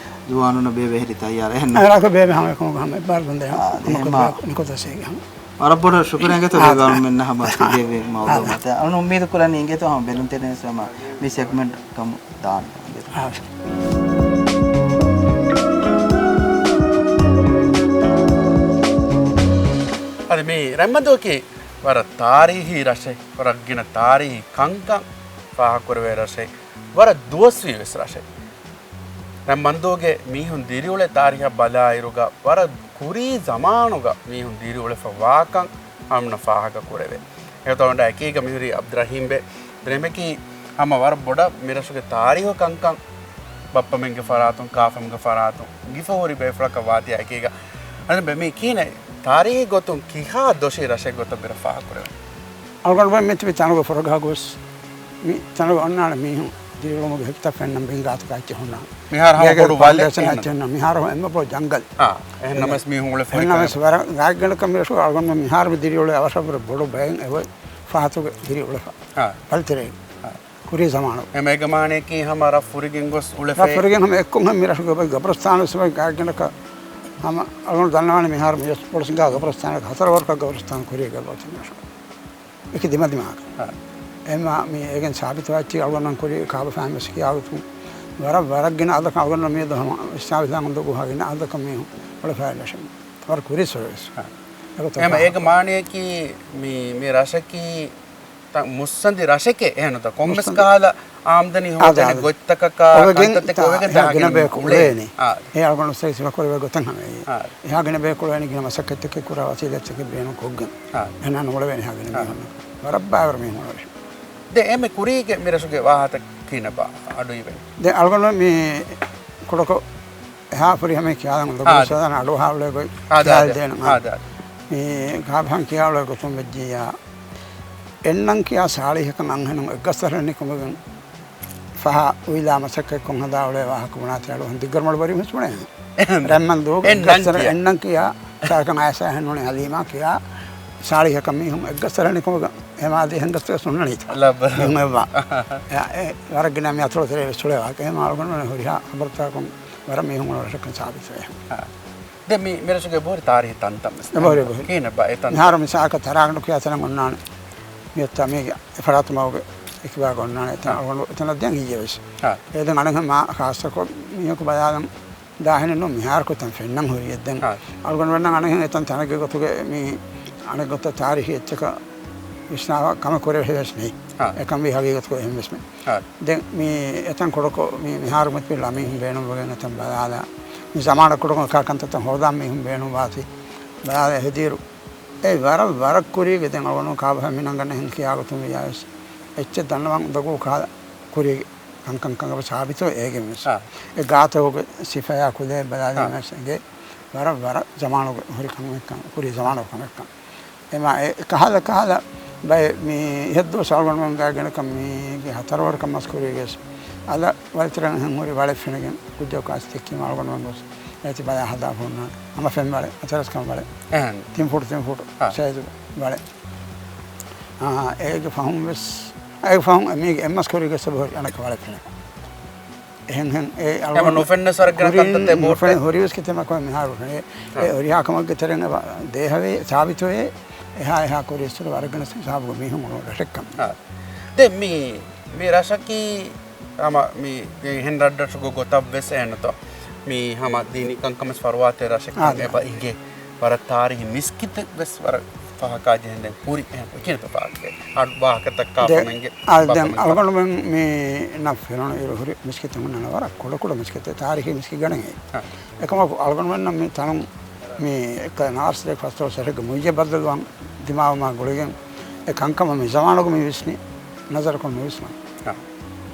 ޒުވާނުންނަށް ބޭބެ ހެރި ތައްޔާރަށް އެހެން އަރާކަށް ބޭބެ ހަމަ އެކަމަކު ހަމަ އެއްބާރު ދެން ދެ އާ، ހަމަ ދެ ކޮށް މާ ނިކޮތަސޭގެ ހަމަ. ވަރަށް ބޮޑަށް ޝުކުރިއްޔާ އިނގޭތޯ އާ، ބޭބެ އާ، އަޅުމެންނަށް ހަމަ އާ، ތިބޭބެ މައުލޫމާތެއް. އަޅުން އުއްމީދު ކުރަނީ އިނގޭތޯ ހަމަ ބެލުންތެރިން ވެސް ހަމަ މި ސެގްމެންޓް ކަމު ދާން. އާ. އަދި މި ރެމްމަދޫކީ ވަރަށް ތާރީހީ ރަށެއް، ވަރަށް ގިނަ ތާރީހީ ކަންކަން ފާހަގަކުރެވޭ ރަށެއް، ވަރަށް ދުވަސްވީ ވެސް ރަށެއް. ރެމްމަންދޫގެ މީހުން ދިރިއުޅޭ ތާރީހަށް ބަލާއިރުގަ ވަރަށް ކުރީ ޒަމާނުގަ މީހުން ދިރިއުޅެފަ ވާކަން ހަމަ ފާހަގަ ކުރެވޭ. އެގޮތަށް އެކީގަ މިހުރީ އަބްދުރަހީމްބެ. ދެންމެކީ ހަމަ ވަރަށް ބޮޑަށް މިރަށުގެ ތާރީހު ކަންކަން ބައްޕަމެންގެ ފަރާތުން، ކާފަމެންގެ ފަރާތުން ގިފަ ހުރި ބޭފުޅަކަށް ވާތީ އެކީގަ. އަދި މި ކީނެ ތާރީހީ ގޮތުން ކިހާ ދޮށީ ރަށެއް ގޮތަށް މިރަށް ފާހަގަ ކުރެވެނީ؟ އަޅުގަނޑުމެން މިތިބި ތަނުގެ ފުރަގަހަ ގޮސް، މި ތަނުގަ އޮންނާނެ މީހުން ދިރިއުޅުމުގެ ހެކިތައް ފެންނަން ބިން ގާތަކަށް އެއްޗެއް ހުންނާނެ. މިހާރު ހަމަ ބޮޑު ވަލެއް އެއްޗެއް ހުންނާނެ. މިހާރު އެންމެ ބޮޑު ޖަންގަލް. އާ، އެހެން ނަމަވެސް މީހުން އުޅެފަ އެހެން ނަމަވެސް ވަރަށް ގާތްގަނޑަކަށް މިރަށުގަ އަޅުގަނޑުމެން މިހާރު ދިރިއުޅޭ އަވަށަށްވުރެ ބޮޑު ބައެއް އެބަ ފަހަތުގެ ދިރިއުޅެފަ. އާ. ބަލިތެރޭގަ. އާ. ކުރީ ޒަމާނު. އެމަ އޭގެ މާނަޔަކީ ހަމަ ރަށް ފުރިގެން ގޮސް އުޅެފަ. ރަށް ފުރިގެން ހަމަ އެއްކޮށް ހަމަ މިރަށުގެ ގަބްރުސްތާނު ވެސް ގާތްގަނޑަކަށް ހަމަ އަޅުގަނޑު ދަންނަވާނެ މިހާރު މި ވެސް ބޮޑު ސިނގާ ގަބްރުސްތާނަކަށް ހަތަރު ވަރަކަށް ގަބްރުސްތާނު ކުރިއަށް ގެއްލުވަތީ މިރަށު. އެކި ދިމަދިމާކަށް. ހަ. އެމާ މި އޭގެން ސާބިތުވާތީ އަޅުގަނޑަށް ކުރި ކާބަ ފަހެން ވެސް ކިޔާގޮތުން ވަރަށް، ވަރަށް ގިނަ އަދަކަށް އަޅުގަނޑަށް މިއަދު ހަމަ ވިސްނާ ވިސްނާ އުނދަގޫ ހަ ގިނަ އަދަކަށް މީހުން އުޅެފައި ރަށެއް. ވަރަށް ކުރީ ސޮރެވެސް. ހަ. އެގޮތަށް އެމަ ކާ- އޭގެ މާނަޔަކީ މި، މި ރަށަކީ ތަ، މުއްސަނދި ރަށެކޭ އެހެންނުތަ؟ ކޮންމެސް މުއްސަނދި. ކަހަލަ އާމްދަނީ އާދެ، ހޯދޭނެ އާދެ. ގޮތްތަކަކާ، އޮވެގެން ކަންތައްތަކެއް ތާ، އޮވެގެން އެހާ ގިނަ ތާހަގިން ބޭކަށް އުޅޭ. އުޅޭނީ. އާ. އެ އަޅުގަނޑު ސައި ސިފަ ކުރެވޭ ގޮތަށް ހަމަ އެއީ. އާ. އެހާ ގިނަ ބޭކަށް އުޅޭނީ ގިނަ މަސައްކަތްތަކެއް ކުރާ ވަސީލަތްތަކެއް ބޭނުން ކޮށްގެން. އާ. އެހެން ނުއުޅެވޭނެ އެހާ ގިނަ އާ. މީހުން. ވަރަށް ބާވަރު މީހުން އުޅޭ. ދެ އެމެ ކުރީގެ މިރަށުގެ ވާހަކަ ކިހިނެއްބާ އަޑުއިވެނީ؟ ދެ އަޅުގަނޑު މި ކުޑަކޮށް އެހާ ފުރިހަމައެއް ކިޔާލަން އުނދަގޫ އާ، ދެ. ސާދާނަ އަޑުއަހާ އުޅޭ ގޮތް އާ، ދެ، އާ، ކިޔާލަ ދެ. ދޭނަން. އާ، ދެ، އާ، ދެ. މި ކާބަހަން ކިޔާ އުޅޭ ގޮތުން ވެއްޖިއްޔާ، އެންނަން ކިޔާ ސާޅީހަކަން އަންހެނުން އެއްގަސް އަހަރެއް ނިކުމެގެން ފަހާ އުއިލާ މަސައްކަތްކޮށް ހަދާ އުޅޭ ވާހަކަ ބުނާތި އަޅުގަނޑު ދިއްގަރުމަޅު ބަރީ ހުސްވަނޭ. ރަންމަން ދޫގެ އެންނަން އެއްގަސް އަހަރެއް ކިޔާ. އެންނަން ކިޔާ ސާޅީހަކަން އައިސާ އެހެން ނޫނީ ހަލީމާ ކިޔާ ސާޅީހަކަން މީހުން އެއްގަސް އަހަރެއް ނިކުމެގެން ހެމާ ދިހަ ހިނގަސް ވެސް ނުނަނީތަ. ލައްބަ. މީހުން އެއްވާ. އެ، އެ، ވަރަށް ގިނަ މި އަތޮޅު ތެރޭ ވެސް އުޅޭ ވާހަކަ. އެހެމާ އަޅުގަނޑު ހުރިހާ ޚަބަރުތަކުން ވަރަށް މީހުން ރަށަކަށް ސާބިތުވޭ. އާ. ދެން މި، މި ރަށުގެ އެބަހުރި ތާރީހީ ތަންތަން ވެސް. އެބަހުރި، އެބަހުރި. ކިހިނެއްބާ އެތަން؟ މިހާރު މިސާލަކަށް ތަރާގަނޑު ކިޔާ ތަނެއް އޮންނާނެ. މިއޮތާ މީގެ އެ ފަރާތު މަގުގެ އެކިބާގަ އޮންނާނެ އެތަން. އާ. އަޅުގަނޑު އެތަނަށް ދިޔަން އިއްޔެ ވެސް. އާ. އޭ ދެން އަނެއްހެން މާ ޚާއްޞަކޮށް މީހަކު ބަލާލަން ދާހެނެއް ނޫން މިހާރު ކޮތަން ފެންނަން ހުރި އެއްދެން. އާ. އަޅުގަނޑުމެންނަށް އަނެއްހެން އެތަން ތަނެއްގެ ގޮތުގެ މި އަނެއް ގޮތަށް ތާރީހީ އެއްޗަކަށް ވިސްނާފަ ކަމެއް ކުރެވޭ ވެސް ނެތް. އާ. އެކަން ވީ ހަގީގަތުގައި އެހެން ވެސް މެ. އާ. ދެން މި އެތަން ކުޑަކޮށް މި މިހާރު މިތިބި ލަމީހުން ބޭނުންވެގެން އެތަން ބަލާލާ. މި ޒަމާނަށް ކުޑަކޮށް އެކާ ކަންތައްތައް ހޯދާ މީހުން ބޭނުންވާތީ. ބަލާލާ ހެދިއިރު އެ ވަރަށް ވަރަށް ކުރީގެ ދެން އަޅުގަނޑު ކާބަހަށް މި ނަންގަންނަ ހިން ކިޔާ ގޮތުން ވިޔާވެސް އެއްޗެއް ދަންނަވަން އުނދަގޫ ކާލަ ކުރީގެ ކަންކަން ކަންކަން ސާބިތު އޭގެ ވެސް. އާ. އެ ގާތަކުގެ ސިފަޔާ ކުލޭ ބަލާލީމަ އާ. ވެސް އެނގޭ ވަރަށް ވަރަށް ޒަމާނުގެ ހުރި ކަމެއްކަން، ކުރީ ޒަމާނުގެ ކަމެއްކަން. އެމާ އެ ކަހަލަ ކަހަލަ ބައެއް މި ހެއްދުވަސް އަޅުގަނޑުމެން ގާތްގަނޑަކަށް މީގެ ހަތަރު ވަރަކަށް މަސް ކުރީގެސް އަލަށް ވަލިތަރަށް އެހެން ހުރި ވަޅެއް ފެނިގެން ކުއްޖަކު އައިސް ދެއްކީމަ އަޅުގަނޑުމެން ގޮސް އޭތި ބަލާ ހަދާފަ ހުންނާނެ. ހަމަ ފެންވަޅެއް، އަތަރަސް ކަން ވަޅެއް. އެހެން. ތިން ފޫޓު، ތިން ފޫޓު އާ. ސައިޒު ވަޅެއް. އާ، އޭގެ ފަހުން ވެސް، އޭގެ ފަހުން މީގެ އެއްމަސް ކުރީގެސް އެބަހުރި އަނެއްކާ ވަޅެއް ފެނެ. އެހެން ހެން އެ އަޅުގަނޑު ނުފެންނަ ސަރަގަނ ކުރިން ކަންތައްތައް ނުފެން ބޯޓެއް. ހުރިވެސް ކިތަމަ ކޮން މިހާރު ހެނެ. އެ އާ. ހުރިހާ ކަމެއްގެ ތެރެއިން އެބަ ދޭހަވޭ، ސާބިތުވޭ، އެހާ އެހާ ކުރިއަސްތުރު ވަރަށް ގިނަ ސާބުގެ މީހުން އުޅުނު ރަށެއްކަން. އާ. ދެން މި، މި ރަށަކީ ހަމަ މި އެހެން ރަށްރަށުގެ ގޮތަށް ވެސް އެހެންތޯ. މި ހަމަ ދީނީ ކަންކަމަސް ފަރުވާތެރި ރަށެއްކަން އާ، އެބަ އިނގޭ. ވަރަށް ތާރީހީ މިސްކިތެއް ވެސް ވަރަށް ފަހަކާ ޖެހެންދެން ހުރި އެހެން ކިހިނެއް ފަހަކެއް އަޑު ވާހަކަތައް ކާފަމެންގެ ދެ-، އާ، ދެން ބަފަމެން އަޅުގަނޑުމެން މި ނަ ފެނުނު އިރު ހުރި މިސްކިތެއް ހުންނަން ވަރަށް ކުޑަކުޑަ މިސްކިތެއް، ތާރީހީ މިސްކިތް ގަނެގެން. އާ. އެކަމަކު އަޅުގަނޑުމެންނަށް މި ތަނުން މި އެކަ ނާސް ދެ ފަސްދޮޅަސް އެކެއްގެ މުއިއްޒަށް ބައްދަލުވާން ދިމާވުމާ ގުޅިގެން އެ ކަންކަމަށް މި ޒަމާނުގަ މި ވިސްނި ނަޒަރަކުން ނުވިސްނަން. އާ.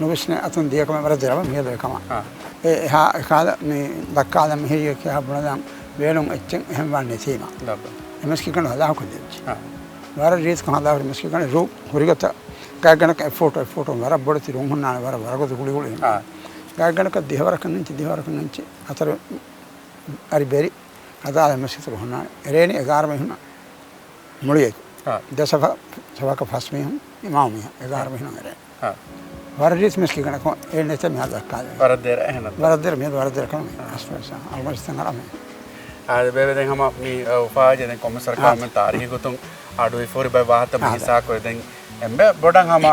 ނުވިސްނެ އަތުން ދިޔަކަމެއް ވަރަށް ދެރަވެ މިއަދު އެކަމަށް. އާ. އެ އެހާ އެކާލަ މި ދައްކާލަ މިހިރީގެ ކިޔާ ބުނަލަން ބޭނުން އެއްޗެއް އެހެން ވާން ނެތީމަ. ލައްބަ. އެ މިސްކިތްގަނޑު ހަލާކު ދެއްޗި. އާ. ވަރަށް ރީތިކޮށް ހަލާކު މިސްކިތްގަނޑު ރޫ ހުރިގަތަ ގާތްގަނޑަކަށް އެއް ފޫޓު އެއް ފޫޓު ވަރަށް ބޮޑެތި ރޫ ހުންނާނެ ވަރަށް ވަރަގަދަ ގުޅިގުޅި. އާ. ގާތްގަނޑަކަށް ދިހަވަރަކަށް އިންޗި ދިހަވަރަކަށް އިންޗި ހަތަރު އަރި ބެރި ހަދާލަ މިސްކިތު ހުންނާނެ. އެރޭނި އެގާރަ މީހުންނަށް މުޅިއެކު. އާ. ދެ ސަފަ، ސަފަކަށް ފަސް މީހުން އިމާމު މީހާ. އެގާރަ މީހުން އެރޭ. އާ. ވަރަށް ރީތި މިސްކިތްގަނޑަކު އެ ނެތެ މިހާ ދައްކާލެވޭ. ވަރަށް ދެރަ އެހެނަށް. ވަރަށް ދެރަ މިހާ ވަރަށް ދެރަ ކަމެއް. އާ. އަސް ފަސް އަޅުގަނޑު ސިތަން އަޅަމެ. އާ، ދެ ބޭބެ ދެން ހަމަ މި، އަ، އުފާވެއްޖެ ދެން ކޮންމެ ސަރަކާ އާ. މެން ތާރީހީ ގޮތުން އަޑު އިފުރި ބައި ވާހަތަ މި އާ. ހިސާ ކުރި ދެން އެންމެ ބޮޑަށް ހަމަ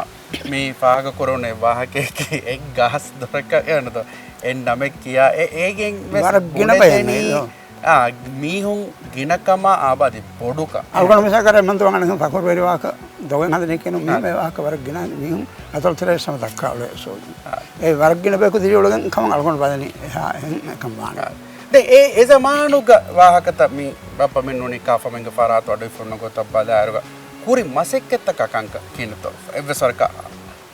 މި ފާހަގަ ކުރުނު އެއް ވާހަކައަކީ އެއް ގާސް ދޮރަކަށް އެ އަންނަ ދޯ އެއް ނަމެއް ކިޔާ އެ އޭގެން ވެސް ވަރަށް ގިނަ ބުނެދެނީ، ބަޔަކު ނޭ. އާ، މީހުން ގިނަކަމާ އާބާދި ބޮޑުކަ. އަޅުގަނޑު މިސާލަކަށް މަންތު ވަނގަނެ ފަޚުރުވެރި ވާހަކަ ދޮގެއް ހަދަނީ ކިޔަނު މީ އާ. މޭ ވާހަކަ ވަރަށް ގިނަ މީހުން އަތޮޅު ތެރޭ ސަމަ ދައްކާ އުޅޭ އުސޫލު. އާ. އެ ވަރަށް ގިނަ ބަޔަކު ދިރިއުޅެގެން ކަމަށް އަޅުގަނޑު ބަލަނީ އެހާ އެހެން ކަން ވާނެ. އާ. ދެ އެ، އެ ޒަމާނުގަ ވާހަކަތައް މި ބައްޕަ މެން ނޫނީ ކާފަމެންގެ ފަރާތު އަޑު އިފުންނަ ގޮތަށް ބަލާއިރުގަ ކުރި މަސައްކަތްތަކާ ކަންކަ ކިނުތޯ އެއްވެސް ވަރަކަށް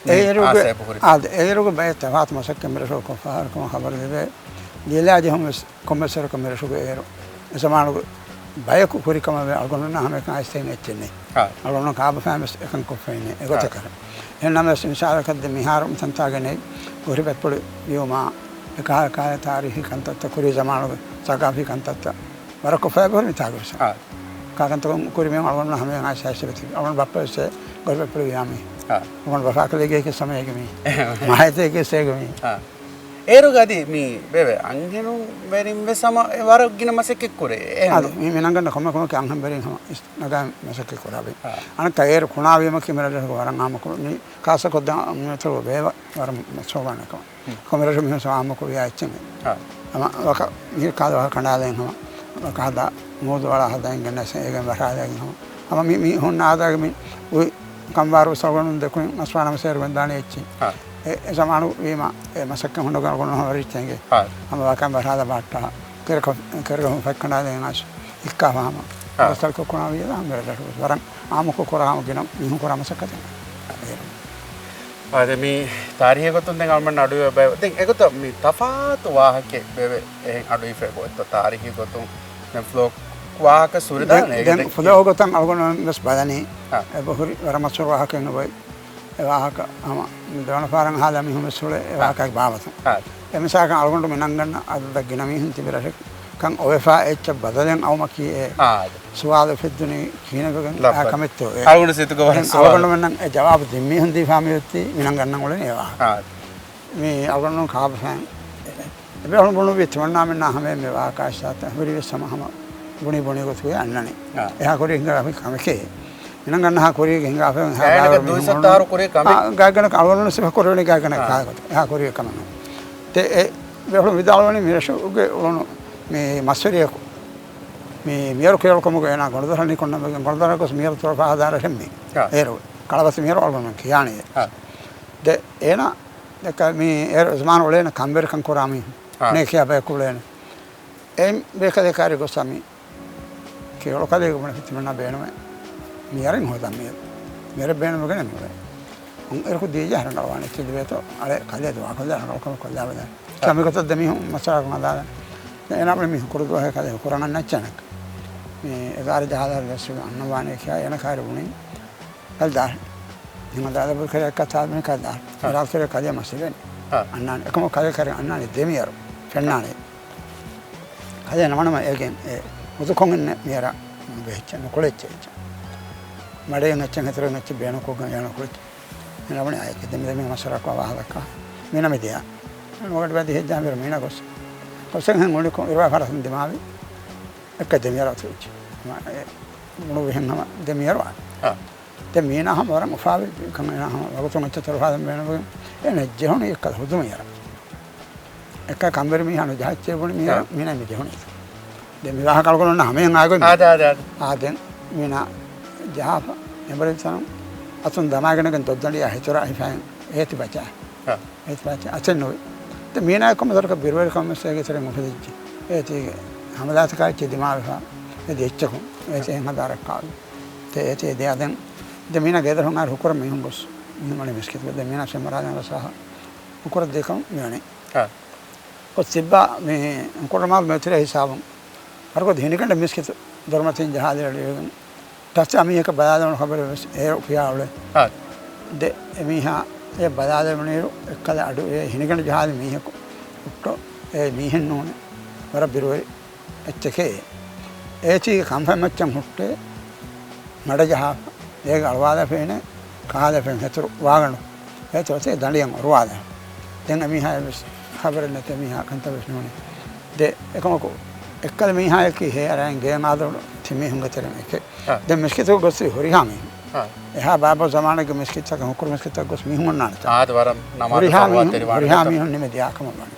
މި އޭރުގެ، އާސޭބު ހުރި. އާ، އޭރުގެ ބައެއް ތަފާތު މަސައްކަތް މިރަށު ކޮށްފަހަރު ކަމަށް ޚަބަރު ލިބޭ. ލިޔެލާ ޖެހުން ވެސް ކޮންމެސް ވަރަކަށް މިރަށުގެ އޭރު އެ ޒަމާނުގެ ބަޔަކު ހުރި ކަމަށް ވެ އަޅުގަނޑުންނަށް ހަމައެކަނި އައިސްތެރިން އެއްޗެއް ނެތް. އާ. އަޅުގަނޑު ކާބަފައިން ވެސް އެކަން ކޮށްފައިން އެ އާ. ގޮތަކަށް. އެހެންނަމަވެސް މިސާލަކަށް ދެ މިހާރު މިތަންތާގެ ނެތް ހުރި ބައްޕަޅި ވިޔުމާ އެކާ ކާ ތާރީހީ ކަންތައްތައް ކުރީ ޒަމާނުގެ ސަގާފީ ކަންތައްތައް ވަރަށް ކޮށްފައި ބަހުރި މިތާގެ ވެސް. އާ. ކާކަންތަކުން ކުރިމި އަޅުގަނޑު ހަމަޔަށް އައިސް އައިސް ބެތި. އަޅުގަނޑު ބައްޕަ ވެސް ގޮރި ބައްޕަޅި ވިޔާމީ. އާ. އަޅުގަނޑު ބަފާކަލޭގެ ސަމަޔެގެ މީ. މަހައިތޭގެ ސޭގެ މީ. އާ. އޭރުގަ އަދި މި ބޭބެ އަންހެނުން ވެރިން ވެސް ހަމަ ވަރަށް ގިނަ މަސައްކަތް ކުރޭ. އެހެން. އަދި މި މިނަންގަނޑަ ކޮމެ ކޮމެކެ އަންހެން ވެރިން ހަމަ އިސް ނަގާ މަސައްކަތް ކުރާ ބޭ. އާ. އަނެއްކާ އޭރު ކުނާވީމަކީ މި ރަށަށް ވަރަށް އާއްމުކޮށް މި ކާސަކޮށްދާ މި އަތޮޅު ބޭވަ ވަރަށް މެސޯގާނެ ކަމަށް. ކޮންމެ ރަށު މީހުން ސަމާމަކު ވިޔާ އެއްޗެއް. އާ. ހަމަ ވަކަ، މި ކާލަ ވަކަ ކަނޑާލެން ހަމަ ވަކަ ހަދާ މޫދު ވަޅާ ހަދައިގެން ނެސް އޭގެން ވަށާލައިގެން ހަމަ. ހަމަ މި، މީ ހުންނަ އާދައިގެ މި އުއި ކަންވާރު ސަޅުގަނޑުން ދެކުން އަސްވާނަމަ ސޭރުގެން ދާނެ އެއްޗި. އާ. އެ، އެ ޒަމާނު ވީމަ އެ މަސައްކަތް ހުންނަ ގަނޑު ހަމަ ރިއްޗެނގެ. އާ. ހަމަ ވަކަން ވަށާލަ ބާއްޓާ. ކެރެކަ، ކެރެކަ ފެއްކަނޑާލެން އަސް. އިއްކާފަ ހަމަ. އާ. ދަސްތަޅުކޮށް ކުނާ ވިޔަދާ ހަމަ ވެރަ ދަށު ވަރަށް އާއްމުކޮށް ކުރާ ހަމަ ގިނަ މީހުން ކުރާ މަސައްކަތެއް. އާދެ މި ތާރީހީ ގޮތުން ދެން އަޅުމެން އަޑުއިވޭ ބައި. ދެން އެގޮތަށް މި ތަފާތު ވާހަކައެއް ބޭބެ އެހެން އަޑުއިފޭ ގޮތްތައް ތާރީހީ ގޮތުން ދެން ފްލޯ ވާހަކަ ސުރިދާނެ ދެން، އޭގެ ދެން ދެއްކީ. ފުލޯ ގޮތަށް އަޅުގަނޑު ވެސް ބަލަނީ. އާ. އެބަހުރި ވަރަށް މަސްވެރި ވާހަކައެއް ނުބޮއި. އެ ވާހަކަ ހަމަ ދެވަނަ ފަހަރަށް އަހާލާ މީހުން ވެސް ހުޅޭ އެ އާ. ވާހަކައިގެ ބާވަތުން. އާ. އެ މިސާލަކަށް އަޅުގަނޑު މިނަންގަންނަ އަދަދަށް ގިނަ މީހުން ތިބި ރަށެއް ކަން އޮވެފާ އެއްޗެއް ބަދަލެއް އައުމަކީ އެ އާ، އާދެ. ސުވާލު އުފެއްދުނީ ކިހިނެއްވެގެން އާ ލައްބަ. ކަމެއްތޯ އެ. އަޅުގަނޑު ސިތުގަ ވަރަށް ދެން ސުވާލު. އަޅުގަނޑުމެންނަށް އެ ޖަވާބު ދިން މީހުން ދީފާ މިއޮތީ މިނަންގަންނަން އުޅެނީ އެ ވާހަކަ. އާ. މި އަޅުގަނޑު ކާބަފައިން އެބޭފުޅުން ބުނުއްވި ތިމަންނާމެންނާ ހަމައެއް މި ވާހަކަ އިސާތަ ހުރި ވެސް ހަމަ ހަމަ ބުނި ބުނި ގޮތުގައި އަންނަނީ. އާ. އެހާ ކުރީ ހިނގާ ކަމެކޭ. މިނަންގަންނަހާ ކުރީގެ ހިނގާފަ ގާތްގަނޑަކަށް ދުއިސައްތަ އަހަރު ކުރީ ކަމެއް. އާ، ގާތްގަނޑަކަށް އަޅުގަނޑު ސިފަ ކުރެވެނީ ގާތްގަނޑަކަށް އާ. ކާ ގޮތަށް. އެހާ ކުރީ ކަމެއް ނޫން. ތެ އެ ބޭފުޅުން ވިދާޅުވަނީ މި ރަށުގެ އުޅުނު މި މަސްވެރިޔަކު މި މިޔަރު ކެޔޮޅުކަމުގަ އޭނާ ގޮނޑުދޮށަށް ނިކުންނަމެގެން ގޮނޑުދޮށަށް ގޮސް މިޔަރު ތޮޅަފަ ހަދާ ރަށެއް މީ. އާ. އޭރު ކަޅަބަސް މިޔަރު އަޅުގަނޑު ކިޔާނީ. އާ. ދެ އޭނާ ދެކަ މި އޭރު ޒަމާނު އުޅޭނެ ކަނބެރިކަން ކުރާ މީހުން. އާ. ނޭކިޔާ ބަޔަކު އުޅޭނެ. އެ ބޭކަލެކާރި ގޮސް މި ކެޔޮޅު ކަލޭގެ ބުނެފި ތިމަންނާ ބޭނުމެއް މިޔަރެއް ހޯދަން މިޔަރު. މިޔަރެއް ބޭނުމެގެނެއް ނުވޭ. އެރަކު ދީޖާ ހަރަނގަޅުވާނެ ތި ލިބޭތޯ އަޅެ ކަލޭ ދުވާކޮށްލާ ރަނގަޅުކަމެއް ކޮށްލާބަލާ. އާ. ކަމި ގޮތަށް ދެ މީހުން މަސައްކަތް ކޮށްލާ. އޭނާ ބުނި މީހުން ކުރު ދުވަހެއް ކަލޭ ކުރަން އަންނައްޗަނެއް. މި އެގާރަ ޖަހާލާ ދެއްސުގެ އަންނަވާނެ ކިޔާ އޭނަ ކާރި ބުނި. ކަލް ދާ. ހިމަ ދާދަ ބުރު ކެރެ އެއްކަ ތާދުނި ކަލް ދާ. އާ. ރާ ކެރެ ކަލޭ މަސިބެން. އާ. އަންނާނެ. އެކަމަ ކަލޭ ކަރެ އަންނާނެ ދެ މިޔަރު. ފެންނާނެ. ކަލޭ ނަމަނަމަ އޭގެން އެ ހުދުކޮން އިންނެ މިޔަރަ ބެހެއްޗެއް ނުކުޅެއްޗެއް އެއްޗެއް. މަޑޭން އެއްޗެއް ހެތުރެން އެއްޗެއް ބޭނުކޮށްގެން އޭނަ ކުޅެއްޗެއް. އެނަވަނީ އާއެކެ ދެމި ދެމި މަސަރަކު ވާހަކަ މިނަމި ދިޔަ. ނުވަގަޑި ބަދި ހެއްޖާ މިރު މީނަ ގޮސް. ގޮސް ހެން ހުން އުޅިކޮ އިރުވާ ފަރަސް ދިމާވި. އެއްކަ ދެމިޔަރ އަތު އެއްޗެއް. އެ މުޅު ވިހެން ހަމަ ދެމިޔަރު އާ. ދެ މީނާ ހަމަ ވަރަށް އުފާވި ކަން އޭނާ ހަމަ ވަގުތުން އެއްޗެއް ތޮޅުފާދަން ބޭނުންވެގެން އޭނަ ޖެހުނީ އެއްކަލަ ހުދު މިޔަރަށް. އެއްކަ ކަނބެރި މީހާ ނުޖަހައްޗޭ ބުނި މިޔަރަށް އާ. މީނާ މި ޖެހުނީ. ދެ މި ވާހަކަ އަޅުގަނޑު ހަމަޔަށް އާގޮތް މި. އާދެ، އާދެ، އާދެ. އާ ދެން މީނާ ޖަހާފަ އެނބުރެންސަނު އަތުން ދަމާގެނެގެން ދޮއްދަނޑިއާ ހެތުރާ ހިފައިން އޭތި ބަޗާ. އާ. އޭތި ބަޗާ އަތެއް ނުވި. ދެ މީނާ ކޮންމެ ދޮރަކަށް ބިރުވެރިކަމެއް އެގެ ތެރެއިން އުފެދިއްޖެ. އޭތީގެ ހަމަލާތަކާ އެއްޗެއް ދިމާވެފަ. އެދި އެއްޗަކުން. އޭތި އެހެން ހަދާ ރައްކާވި. ތެ އޭތި އެދިޔާ ދެން ދެ މީނާ ގޭދަރުން އާރު ހުކުރަ މީހުން ގޮސް. މީހުން އަނެ މިސްކިތުގަ ދެ މީނާ ސެމަރާލަން ރަސާހަ. ހުކުރަ ދެކަން މިވަނީ. އާ. ގޮސް ތިއްބާ މި ކުރަމާލު މެތިރޭ ހިސާބުން. ހަރުގަދަ ހިނިގަނޑެއް މިސްކިތު ދޮރުމަތިން ޖަހާލި އެޅިވެގެން. ޓަސް އަ މީހަކަށް ބަލާލެވުނު ޚަބަރެއް ވެސް އޭރު ކިޔާ އުޅެ. އާ. ދެ އެ މީހާ އެ ބަލާލެވުނުއިރު އެއްކަލަ އަޑު އެ ހިނިގަނޑު ޖަހާލި މީހަކު ހުއްޓޯ އެ މީހެއް ނޫނޭ. ވަރަށް ބިރުވެރި އެއްޗެކޭ. އޭތީގެ ކަންފަތް މައްޗަށް ހުއްޓޭ މަޑަ ޖަހާފަ. އޭގެ އަޅުވާލާފައިނެ ކަހާލެފެން ހެތުރު ވާގަނޑު. އޭތި އޮތީ ދަނޑިއަށް އޮރުވާލާ. ދެން އެމީހާ ވެސް ޚަބަރެއް ނެތޭ މީހާ ކަންތައް ވެސް ނޫނޭ. ދެ އެކަމަކު އެއްކަލަ މީހާޔަކީ ހޭ އަރައިން ގޭން އާދަވަޑު ތި މީހުންގެ ތެރެއިން އެކެ. އާ. ދެން މިސްކިތުގަ ގޮސް ހުރިހާ މީހުން. އާ. އެހާ ބާބޯ ޒަމާނެއްގެ މިސްކިތްތަކަށް ހުކުރު މިސްކިތަށް ގޮސް މީހުން އޮންނާނެތާ. އާދެ ވަރަށް ނަމާދު ހުރިހާ ފަޅުވާ މީހުން، ތެރިވާނެ ހުރިހާ ގޮތަށް. މީހުން ނިމި ދިޔާ ކަމަށް ވަނީ.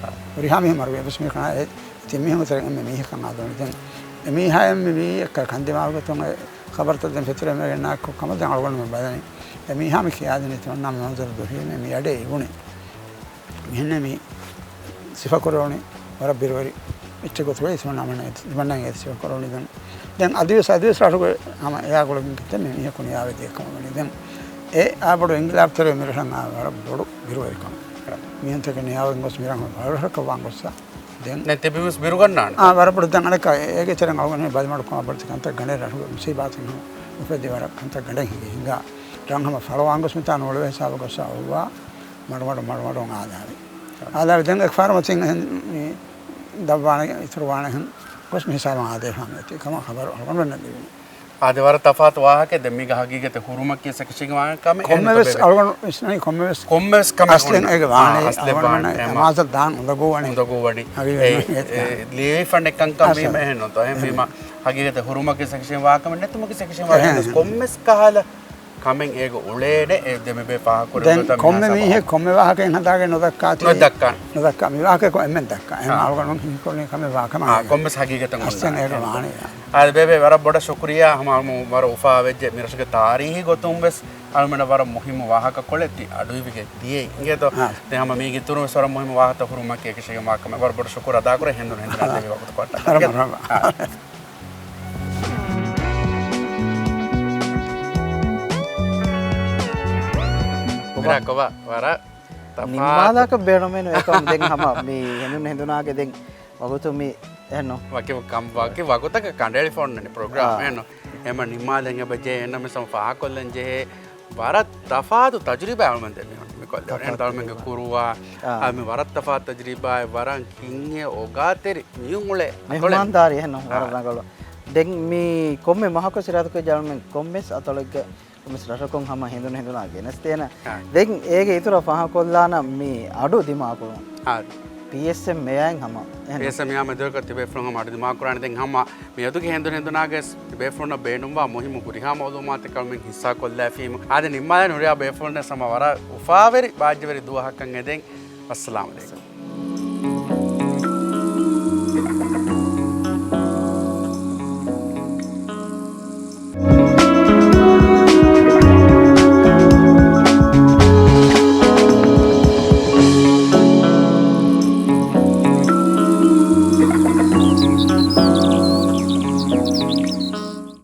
އާ. ހުރިހާ މީހުން މަރުވި އެއްވެސް މީހަކަށް ނާ އެ ތިން މީހުންގެ ތެރެއިން އެންމެ މީހަކަށް އާދެވުނީ. ދެން އެމީހާ އެންމެ ވީ އެއްކަ ކަންދިމާވިގޮތުން އެ ޚަބަރުތައް ދެން ފެތުރޭ މެރެންނާއެކު ކަމަށް ދެން އަޅުގަނޑުމެން ބަލަނީ. އެމީހާ މި ކިޔާދިނީ ތިމަންނާ މި މަންޒަރު ދުށީމޭ މި އަޑޭ އިވުނީ. މިހެންނެ މި ސިފަކުރެވުނީ ވަރަށް ބިރުވެރި އެއްޗެއް ގޮތުގައި ތިމަންނާ މަންނަ ތިމަންނާ އެ ސިފަކުރެވުނީ ދެން. ދެން އަދިވެސް، އަދިވެސް ރަށުގެ ހަމަ އެއާ ގުޅިގެން ކިތަން މި މީހަކު ނިޔާވެ ދިޔަ ކަމަށް ވަނީ. ދެން އެ އާ ބޮޑު އިންގިލާބް ތެރޭ މިރަށަށް އާ ވަރަށް ބޮޑު ބިރުވެރިކަމެއް. މީހުންތަކެއް ނިޔާވެގެން ގޮސް މިރަށް ހަމަ ބައިވެރިކަށް ވާން ގޮއްސަ. ދެން ދެން ތިބިވެސް ބިރުގަންނާނެ. އާ، ވަރަށް ބޮޑު ދެން އަނެއްކާ އޭގެ ތެރެއިން އަޅުގަނޑު ބަލިމަޑުކަމާ ބޮޑެތި ކަންތައް ގަނޑެއް ރަށުގެ މުސީބާތުން ހަމަ އުފެއްދި ވަރަށް ކަންތައް ގަނޑެއް ހިނގި ހިނގާ. ރަށް ހަމަ ފަޅުވާން ގޮސް މިތާ ނޫޅެވޭ ހިސާބު ގޮއްސަ އޮއްވާ. މަޑުމަޑު، މަޑުމަޑު އާދާވި. އާދާވި ދެން އެކް ފާރު މަތިން އެހެން މި ދައްވާނެ، އިތުރުވާނެ ހެން ގޮސް މި ހިސާބަށް އާދޭ ފާމި އެތި ކަމަށް ޚަބަރު އަޅުގަނޑުމެންނަށް ލިބުނީ. އާދެ ވަރަށް ތަފާތު ވާހަކަ. ދެން މީގަ ހަގީގަތެއް ހުރުމަކީ ސެކިޝިގެ ވާނެ ކަމެއް ކޮންމެވެސް އެހެން އަޅުގަނޑު ވިސްނަނީ ކޮންމެވެސް ކޮންމެވެސް ކަމެއް އަސްލެއް ހުރުން. އޭގެ ވާނެ. އާ، އަސްލެއް ވާނެ. އަޅުގަނޑުމެން އެ މާ-، މާޒަށް ދާން އުނދަގޫ ވަނީ. އުނދަގޫ ވަނީ. ހަގީގަތް އެ، ނޫން އެ، އެ، ލިޔެފަ ނެއްކަން ކަމީމަ އެހެން ނުތޯ. އެހެން ވީމަ ހަގީގަތެއް ހުރުމަކީ ސެކިޝިގެ ވާ ކަމެއް ނެތުމަކީ ސެކިޝިގެ ވާ ކަމެއް. ކޮންމެސް ކަހަލަ ކަމެއް އޭގަ އުޅޭނެ އެ ދެމެބޭ ފާހަގަކުރެވޭތޯ ދެން ކޮންމެ މީހެއް ކޮންމެ ވާހަކައެއް ހަދާގެން ނުދައްކާތީ. ނުދައްކާ. ނުދައްކާ. މި ވާހަކައެއް އެންމެން ދައްކާ. އެހެން އާ. އަޅުގަނޑު ހީކޮށްލީ ކަމެއް ވާ ކަމަށް. އާ، ކޮންމެސް ހަގީގަތަށް އަސްލެން އޭގަ ވާނެ. އާދެ ބޭބެ ވަރަށް ބޮޑަށް ޝުކުރިއްޔާ. ހަމަ ވަރަށް އުފާވެއްޖެ. މިރަށުގެ ތާރީހީ ގޮތުން ވެސް އަޅުމެންނަށް ވަރަށް މުހިއްމު ވާހަކަ ކޮޅެއް ތި އަޑުއިވިގެން ދިޔައީ. އިނގޭތޯ؟ އާ. ދެން ހަމަ މީގެ އިތުރުން ވެސް ވަރަށް މުހިއްމު ވާހަކަ ހުރުމަކީ އެކަށީގެން ވާ ކަމެއް. ވަރަށް ބޮޑަށް ޝުކުރު އަދާކުރޭ ހެނދުނު ހެނދުނާ ދެވި ވަގުތު ކޮށްޓަށް. އާ. ކޮބާ؟ ކޮބާ؟ ވަރަށް ތަފާތު. ނިންމާލާކަށް ބޭނުމެއް ނުވޭ. އެކަމަކު ދެން ހަމަ މި ހެނދުނު ހެނދުނާގެ ދެން ވަގުތު މި އެހެންނު. ވަކި ކަން، ވަކި ވަގުތަކަށް ކަނޑައެޅި ފޯންނަނީ ޕްރޮގްރާމް. އާ. އެހެންނު. އެމަ ނިމާލެން އެބަޖެ އެނަމެސް ފާހަކޮށްލަން ޖެހޭ ވަރަށް ތަފާތު ތަޖުރިބާ އަޅުމެން ދެމީހުން މިކޮށްލެވުނީ. ތަފާތު އެން ތަޖުރިބާ. ދަޅުމެންގެ ކުރުވާ، އާ. އާ، މި ވަރަށް ތަފާތު ތަޖުރިބާ، ވަރަށް ކިންހެ އޮގާތެރި މީހުން އުޅޭ އަތޮޅެއް. މެހުމާންދާރީ އެހެންނު، ވަރަށް އާ. ރަނގަޅު. ދެން މި ކޮންމެ މަހަކު ސިރާތުކޮށް ޖަޅުމެން ކޮންމެސް އަތޮޅެއްގެ ކޮންމެސް ރަށަކުން ހަމަ ހެނދުނު ހެނދުނާ ގެނެސްދޭނަ. އާ. ދެން އޭގެ އިތުރަށް ފާހަކޮށްލާނަ މި އަޑު ދިމާކުރުން. އާ. ޕީއެސްއެމް މެޔާއިން ހަމަ. އެހެން. ޕީއެސްއެމް މެޔާ މެދުވެރިކޮށް ތިބޭފުޅުން ހަމަ އަޑު ދިމާކުރާނެ. ދެން ހަމަ މިއަދުގެ ހެނދުނު ހެނދުނާގެ ތިބޭފުޅުންނަށް ބޭނުންވާ މުހިއްމު ހުރިހާ މައުލޫމާތެއް އަޅުމެން ހިއްސާކޮށްލާފީމު. އާދެ ނިންމާލަން ހުރިހާ ބޭފުޅުންނަށް ހަމަ ވަރަށް އުފާވެރި ބާއްޖަވެރި ދުވަހަކަށް އެދެން. އައްސަލާމު ޢަލައިކުމް.